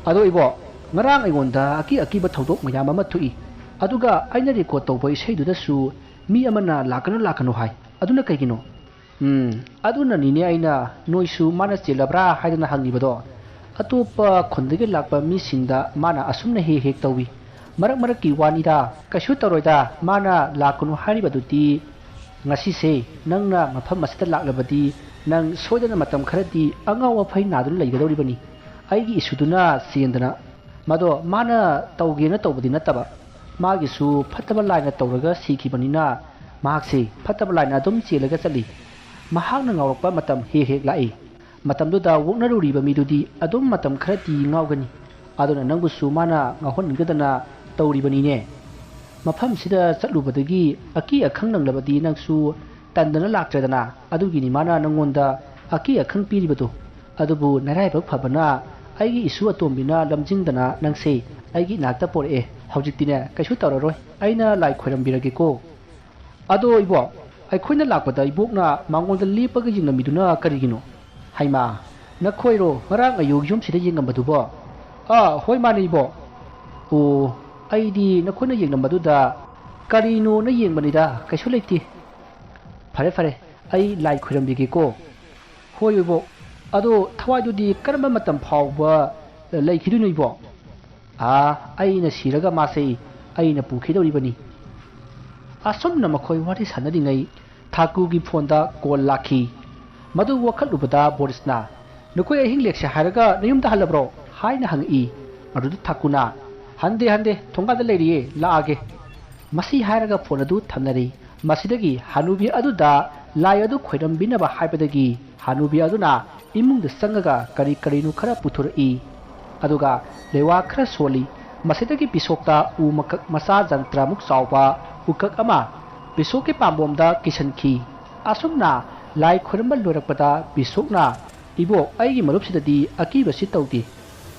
ꯑꯗꯣ ꯏꯕꯣ, ꯉꯔꯥꯡ ꯑꯩꯉꯣꯟꯗ ꯑꯀꯤ ꯑꯀꯤꯕ ꯊꯧꯗꯣꯛ ꯃꯌꯥꯝ ꯑꯃ ꯊꯣꯛꯏ꯫ ꯑꯗꯨꯒ ꯑꯩꯅ record ꯇꯧꯕ ꯏꯁꯩꯗꯨꯗꯁꯨ ꯃꯤ ꯑꯃꯅ "ꯂꯥꯛꯀꯅꯨ, ꯂꯥꯛꯀꯅꯨ" ꯍꯥꯏ꯫ ꯑꯗꯨꯅ ꯀꯩꯒꯤꯅꯣ? ꯎꯝ, ꯑꯗꯨꯅꯅꯤꯅꯦ ꯑꯩꯅ ꯅꯣꯏꯁꯨ ꯃꯥꯅ ꯆꯦꯜꯂꯕ꯭ꯔꯥ ꯍꯥꯏꯗꯅ ꯍꯪꯉꯤꯕꯗꯣ꯫ ꯑꯇꯣꯞꯄ ꯈꯨꯟꯗꯒꯤ ꯂꯥꯛꯄ ꯃꯤꯁꯤꯡꯗ ꯃꯥꯅ ꯑꯁꯨꯝꯅ ꯍꯦꯛ ꯍꯦꯛ ꯇꯧꯏ꯫ ꯃꯔꯛ ꯃꯔꯛꯀꯤ ꯋꯥꯅꯤꯗ, ꯀꯩꯁꯨ ꯇꯧꯔꯣꯏꯗ, ꯃꯥꯅ "ꯂꯥꯛꯀꯅꯨ" ꯍꯥꯏꯔꯤꯕꯗꯨꯗꯤ꯫ ꯉꯁꯤꯁꯦ ꯅꯪꯅ ꯃꯐꯝ ꯑꯁꯤꯗ ꯂꯥꯛꯂꯕꯗꯤ ꯅꯪ ꯁꯣꯏꯗꯅ ꯃꯇꯝ ꯈꯔꯗꯤ ꯑꯉꯥꯎ ꯑꯐꯩ ꯅꯥꯗꯨꯅ ꯂꯩꯒꯗꯧꯔꯤꯕꯅꯤ꯫ ꯑꯩꯒꯤ ꯏꯁꯨꯗꯨꯅ ꯆꯦꯟꯗꯅ꯫ ꯃꯗꯣ ꯃꯥꯅ ꯇꯧꯒꯦꯅ ꯇꯧꯕꯗꯤ ꯅꯠꯇꯕ, ꯃꯥꯒꯤꯁꯨ ꯐꯠꯇꯕ ꯂꯥꯏꯅ ꯇꯧꯔꯒ ꯁꯤꯈꯤꯕꯅꯤꯅ ꯃꯍꯥꯛꯁꯦ ꯐꯠꯇꯕ ꯂꯥꯏꯅ ꯑꯗꯨꯝ ꯆꯦꯜꯂꯒ ꯆꯠꯂꯤ꯫ ꯃꯍꯥꯛꯅ ꯉꯥꯎꯔꯛꯄ ꯃꯇꯝ ꯍꯦꯛ ꯍꯦꯛ ꯂꯥꯛꯏ꯫ ꯃꯇꯝꯗꯨꯗ ꯑꯣꯛꯅꯔꯨꯔꯤꯕ ꯃꯤꯗꯨꯗꯤ ꯑꯗꯨꯝ ꯃꯇꯝ ꯈꯔꯗꯤ ꯉꯥꯎꯒꯅꯤ꯫ ꯑꯗꯨꯅ ꯅꯪꯕꯨꯁꯨ ꯃꯥꯅ ꯉꯥꯎꯍꯟꯅꯤꯡꯗꯗꯅ ꯇꯧꯔꯤꯕꯅꯤꯅꯦ꯫ ꯃꯐꯝꯁꯤꯗ ꯆꯠꯂꯨꯕꯗꯒꯤ ꯑꯀꯤ ꯑꯈꯪ ꯅꯪꯂꯕꯗꯤ ꯅꯪꯁꯨ ꯇꯟꯗꯅ ꯂꯥꯛꯇ꯭ꯔꯦꯗꯅ꯫ ꯑꯗꯨꯒꯤꯅꯤ ꯃꯥꯅ ꯅꯪꯉꯣꯟꯗ ꯑꯀꯤ ꯑꯈꯪ ꯄꯤꯔꯤꯕꯗꯣ꯫ ꯑꯗꯨꯕꯨ ꯅꯔꯥꯏꯕꯛ ꯐꯕꯅ ꯑꯩꯒꯤ ꯏꯁꯨ ꯑꯇꯣꯝꯕꯤꯅ ꯂꯝꯖꯤꯡꯗꯅ ꯅꯪꯁꯦ ꯑꯩꯒꯤ ꯏꯅꯥꯛꯇ ꯄꯣꯔꯛꯑꯦ꯫ ꯍꯧꯖꯤꯛꯇꯤꯅꯦ, ꯀꯩꯁꯨ ꯇꯧꯔꯔꯣꯏ꯫ ꯑꯩꯅ ꯂꯥꯏ ꯈꯣꯏꯔꯝꯕꯤꯔꯒꯦꯀꯣ꯫ ꯑꯗꯣ ꯏꯕꯣꯛ, ꯑꯩꯈꯣꯏꯅ ꯂꯥꯛꯄꯗ ꯏꯕꯣꯛꯅ ꯃꯉꯣꯟꯗ ꯂꯦꯞꯄꯒ ꯌꯦꯡꯂꯝꯃꯤꯗꯨꯅ ꯀꯔꯤꯒꯤꯅꯣ? ꯍꯩꯃꯥ, ꯅꯈꯣꯏꯔꯣ ꯉꯔꯥꯡ ꯑꯌꯨꯛ ꯌꯨꯝꯁꯤꯗ ꯌꯦꯡꯉꯝꯕꯗꯨꯕꯣ? ꯑꯥ, ꯍꯣꯏ, ꯃꯥꯅꯦ ꯏꯕꯣꯛ꯫ ꯑꯣ, ꯑꯩꯗꯤ ꯅꯈꯣꯏꯅ ꯌꯦꯡꯂꯝꯕꯗꯨꯗ ꯀꯔꯤꯅꯣꯅ ꯌꯦꯡꯕꯅꯤꯗ, ꯀꯩꯁꯨ ꯂꯩꯇꯦ꯫ ꯐꯔꯦ, ꯐꯔꯦ, ꯑꯩ ꯂꯥꯏ ꯈꯣꯏꯔꯝꯕꯤꯒꯦꯀꯣ꯫ ꯍꯣꯏ ꯏꯕꯣꯛ, ꯑꯗꯣ ꯊꯋꯥꯏꯗꯨꯗꯤ ꯀꯔꯝꯕ ꯃꯇꯝ ꯐꯥꯎꯕ ꯂꯩꯈꯤꯗꯣꯏꯅꯣ ꯏꯕꯣꯛ? ꯑꯥ, ꯑꯩꯅ ꯁꯤꯔꯒ ꯃꯥꯁꯦ ꯑꯩꯅ ꯄꯨꯈꯤꯗꯧꯔꯤꯕꯅꯤ꯫ ꯑꯁꯨꯝꯅ ꯃꯈꯣꯏ ꯋꯥꯔꯤ ꯁꯥꯟꯅꯔꯤꯉꯩ ꯊꯥꯀꯨꯒꯤ ꯐꯣꯟꯗ ꯀꯣꯜ ꯂꯥꯛꯈꯤ꯫ ꯃꯗꯨ ꯋꯥꯈꯠꯂꯨꯕꯗ ꯕꯣꯔꯤꯁꯅ, "ꯅꯈꯣꯏ ꯑꯍꯤꯡ ꯂꯦꯛꯁꯦ ꯍꯥꯏꯔꯒ ꯅꯌꯨꯝꯗ ꯍꯜꯂꯕ꯭ꯔꯣ?" ꯍꯥꯏꯅ ꯍꯪꯉꯛꯏ꯫ ꯑꯗꯨꯗ ꯊꯥꯀꯨꯅ, "ꯍꯟꯗꯦ, ꯍꯟꯗꯦ, ꯊꯣꯡꯒꯥꯟꯗ ꯂꯩꯔꯤꯌꯦ, ꯂꯥꯛꯑꯒꯦ"꯫ ꯃꯁꯤ ꯍꯥꯏꯔꯒ ꯐꯣꯟ ꯑꯗꯨ ꯊꯝꯅꯔꯦ꯫ ꯃꯁꯤꯗꯒꯤ ꯍꯅꯨꯕꯤ ꯑꯗꯨꯗ ꯂꯥꯏ ꯑꯗꯨ ꯈꯣꯏꯔꯝꯕꯤꯅꯕ ꯍꯥꯏꯕꯗꯒꯤ ꯍꯅꯨꯕꯤ ꯑꯗꯨꯅ ꯏꯃꯨꯡꯗ ꯆꯪꯉꯒ ꯀꯔꯤ ꯀꯔꯤꯅꯣ ꯈꯔ ꯄꯨꯊꯣꯔꯛꯏ꯫ ꯑꯗꯨꯒ ꯂꯩꯋꯥ ꯈꯔ ꯁꯣꯜꯂꯤ꯫ ꯃꯁꯤꯗꯒꯤ ꯄꯤꯁꯣꯛꯇ ꯎ ꯃꯀꯛ ꯃꯆꯥ ꯖꯟꯇ꯭ꯔꯃꯨꯛ ꯆꯥꯎꯕ ꯎꯀꯛ ꯑꯃ ꯄꯤꯁꯣꯛꯀꯤ ꯄꯥꯝꯕꯣꯝꯗ ꯀꯤꯁꯟꯈꯤ꯫ ꯑꯁꯨꯝꯅ ꯂꯥꯏ ꯈꯣꯏꯔꯝꯕ ꯂꯣꯏꯔꯛꯄꯗ ꯄꯤꯁꯣꯛꯅ, "ꯏꯕꯣꯛ, ꯑꯩꯒꯤ ꯃꯔꯨꯞꯁꯤꯗꯗꯤ ꯑꯀꯤꯕꯁꯤ ꯇꯧꯗꯦ꯫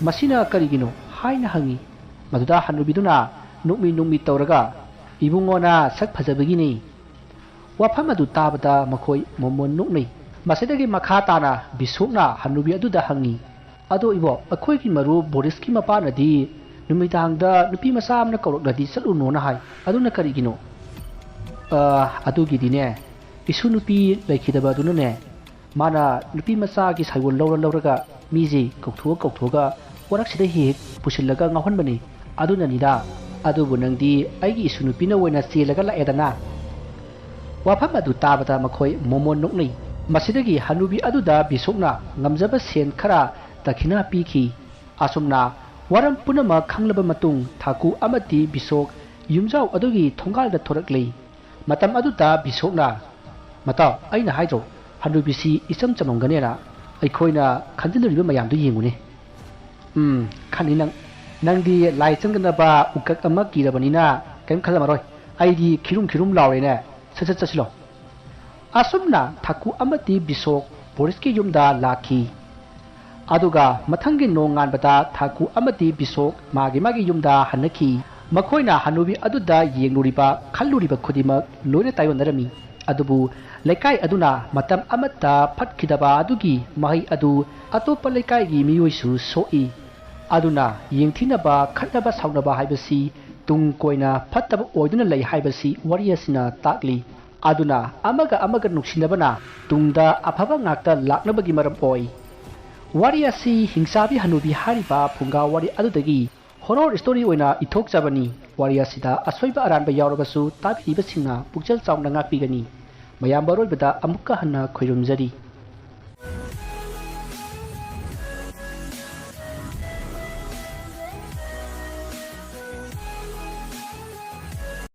ꯃꯁꯤꯅ ꯀꯔꯤꯒꯤꯅꯣ?" ꯍꯥꯏꯅ ꯍꯪꯉꯤ꯫ ꯃꯗꯨꯗ ꯍꯅꯨꯕꯤꯗꯨꯅ ꯅꯣꯛꯃꯤ ꯅꯣꯛꯃꯤ ꯇꯧꯔꯒ, "ꯏꯕꯨꯡꯉꯣꯅ ꯁꯛ ꯐꯖꯕꯒꯤꯅꯤ꯫ ꯋꯥꯐꯝ ꯑꯗꯨ ꯇꯥꯕꯗ ꯃꯈꯣꯏ ꯃꯣꯃꯣꯟ ꯅꯣꯛꯅꯩ꯫ ꯃꯁꯤꯗꯒꯤ ꯃꯈꯥ ꯇꯥꯅ ꯕꯤꯁꯣꯛꯅ ꯍꯅꯨꯕꯤ ꯑꯗꯨꯗ ꯍꯪꯉꯤ, "ꯑꯗꯣ ꯏꯕꯣꯛ, ꯑꯩꯈꯣꯏꯒꯤ ꯃꯔꯨꯞ ꯕꯣꯔꯤꯁꯀꯤ ꯃꯄꯥꯅꯗꯤ ꯅꯨꯃꯤꯗꯥꯡꯗ ꯅꯨꯄꯤ ꯃꯆꯥ ꯑꯃꯅ ꯀꯧꯔꯛꯂꯗꯤ ꯆꯠꯂꯨꯅꯣꯅ ꯍꯥꯏ, ꯑꯗꯨꯅ ꯀꯔꯤꯒꯤꯅꯣ?" "ꯑ, ꯑꯗꯨꯒꯤꯗꯤꯅꯦ, ꯏꯁꯨ ꯅꯨꯄꯤ ꯂꯩꯈꯤꯗꯕ ꯑꯗꯨꯅꯅꯦ, ꯃꯥꯅ ꯅꯨꯄꯤ ꯃꯆꯥꯒꯤ ꯁꯥꯏꯑꯣꯟ ꯂꯧꯔ ꯂꯧꯔꯒ ꯃꯤꯁꯦ ꯀꯧꯊꯣꯛꯑ ꯀꯧꯊꯣꯛꯑꯒ ꯋꯥꯔꯛꯁꯤꯗ ꯍꯦꯛ ꯍꯦꯛ ꯄꯨꯁꯤꯜꯂꯒ ꯉꯥꯎꯍꯟꯕꯅꯤ꯫ ꯑꯗꯨꯅꯅꯤꯗ꯫ ꯑꯗꯨꯕꯨ ꯅꯪꯗꯤ ꯑꯩꯒꯤ ꯏꯁꯨ ꯅꯨꯄꯤꯅ ꯑꯣꯏꯅ ꯆꯦꯜꯂꯒ ꯂꯥꯛꯑꯦꯗꯅ꯫" ꯋꯥꯐꯝ ꯑꯗꯨ ꯇꯥꯕꯗ ꯃꯈꯣꯏ ꯃꯣꯃꯣꯟ ꯅꯣꯛꯅꯩ꯫ ꯃꯁꯤꯗꯒꯤ ꯍꯅꯨꯕꯤ ꯑꯗꯨꯗ ꯕꯤꯁꯣꯛꯅ ꯉꯝꯖꯕ ꯁꯦꯟ ꯈꯔ ꯗꯈꯤꯅꯥ ꯄꯤꯈꯤ꯫ ꯑꯁꯨꯝꯅ ꯋꯥꯔꯝ ꯄꯨꯝꯅꯃꯛ ꯈꯪꯂꯕ ꯃꯇꯨꯡ ꯊꯥꯀꯨ ꯑꯃꯗꯤ ꯕꯤꯁꯣꯛ ꯌꯨꯝꯖꯥꯎ ꯑꯗꯨꯒꯤ ꯊꯣꯡꯒꯥꯜꯗ ꯊꯣꯔꯛꯂꯤ꯫ ꯃꯇꯝ ꯑꯗꯨꯗ ꯕꯤꯁꯣꯛꯅ, "ꯃꯇꯥꯎ, ꯑꯩꯅ ꯍꯥꯏꯗ꯭ꯔꯣ, ꯍꯅꯨꯕꯤꯁꯤ ꯏꯆꯝ ꯆꯝꯃꯝꯒꯅꯦꯅ? ꯑꯩꯈꯣꯏꯅ ꯈꯟꯖꯤꯜꯂꯨꯔꯤꯕ ꯃꯌꯥꯝꯗꯨ ꯌꯦꯡꯉꯨꯅꯦ꯫" "ꯎꯝ, ꯈꯪꯅꯤ ꯅꯪ꯫ ꯅꯪꯗꯤ ꯂꯥꯏ ꯆꯪꯗꯅꯕ ꯎꯀꯛ ꯑꯃ ꯀꯤꯔꯕꯅꯤꯅ ꯀꯔꯤꯝ ꯈꯜꯂꯝꯃꯔꯣꯏ꯫ ꯑꯩꯗꯤ ꯈꯤꯔꯨꯝ ꯈꯤꯔꯨꯝ ꯂꯥꯎꯔꯦꯅꯦ꯫ ꯁꯠ ꯁꯠ ꯆꯠꯁꯤꯜꯂꯣ꯫" ꯑꯁꯨꯝꯅ ꯊꯥꯀꯨ ꯑꯃꯗꯤ ꯕꯤꯁꯣꯛ ꯕꯣꯔꯤꯁꯀꯤ ꯌꯨꯝꯗ ꯂꯥꯛꯈꯤ꯫ ꯑꯗꯨꯒ ꯃꯊꯪꯒꯤ ꯅꯣꯡꯉꯥꯟꯕꯗ ꯊꯥꯀꯨ ꯑꯃꯗꯤ ꯕꯤꯁꯣꯛ ꯃꯥꯒꯤ ꯃꯥꯒꯤ ꯌꯨꯝꯗ ꯍꯟꯅꯈꯤ꯫ ꯃꯈꯣꯏꯅ ꯍꯅꯨꯕꯤ ꯑꯗꯨꯗ ꯌꯦꯡꯂꯨꯔꯤꯕ, ꯈꯜꯂꯨꯔꯤꯕ ꯈꯨꯗꯤꯡꯃꯛ ꯂꯣꯏꯅ ꯇꯥꯏꯑꯣꯟꯅꯔꯝꯃꯤ꯫ ꯑꯗꯨꯕꯨ ꯂꯩꯀꯥꯏ ꯑꯗꯨꯅ ꯃꯇꯝ ꯑꯃꯠꯇ ꯐꯠꯈꯤꯗꯕ ꯑꯗꯨꯒꯤ ꯃꯍꯩ ꯑꯗꯨ ꯑꯇꯣꯞꯄ ꯂꯩꯀꯥꯏꯒꯤ ꯃꯤꯑꯣꯏꯁꯨ ꯁꯣꯛꯏ꯫ ꯑꯗꯨꯅ ꯌꯦꯡꯊꯤꯅꯕ, ꯈꯠꯅꯕ ꯁꯥꯎꯅꯕ ꯍꯥꯏꯕꯁꯤ ꯇꯨꯡ ꯀꯣꯏꯅ ꯐꯠꯇꯕ ꯑꯣꯏꯗꯨꯅ ꯂꯩ ꯍꯥꯏꯕꯁꯤ ꯋꯥꯔꯤ ꯑꯁꯤꯅ ꯇꯥꯛꯂꯤ꯫ ꯑꯗꯨꯅ ꯑꯃꯒ ꯑꯃꯒ ꯅꯨꯡꯁꯤꯅꯕꯅ ꯇꯨꯡꯗ ꯑꯐꯕ ꯉꯥꯛꯇ ꯂꯥꯛꯅꯕꯒꯤ ꯃꯔꯝ ꯑꯣꯏ꯫ ꯋꯥꯔꯤ ꯑꯁꯤ ꯍꯤꯡꯆꯥꯕꯤ ꯍꯅꯨꯕꯤ ꯍꯥꯏꯔꯤꯕ ꯐꯨꯡꯒꯥ ꯋꯥꯔꯤ ꯑꯗꯨꯗꯒꯤ ꯍꯣꯔꯣꯔ ꯁ꯭ꯇꯣꯔꯤ ꯑꯣꯏꯅ ꯏꯊꯣꯛꯆꯕꯅꯤ꯫ ꯋꯥꯔꯤ ꯑꯁꯤꯗ ꯑꯁꯣꯏꯕ ꯑꯔꯥꯟꯕ ꯌꯥꯎꯔꯕꯁꯨ ꯇꯥꯕꯤꯔꯤꯕꯁꯤꯡꯅ ꯄꯨꯛꯆꯦꯜ ꯆꯥꯎꯅ ꯉꯥꯛꯄꯤꯒꯅꯤ꯫ ꯃꯌꯥꯝ ꯑꯔꯣꯏꯕꯗ ꯑꯃꯨꯛꯀ ꯍꯟꯅ ꯈꯣꯏꯔꯨꯝꯖꯔꯤ꯫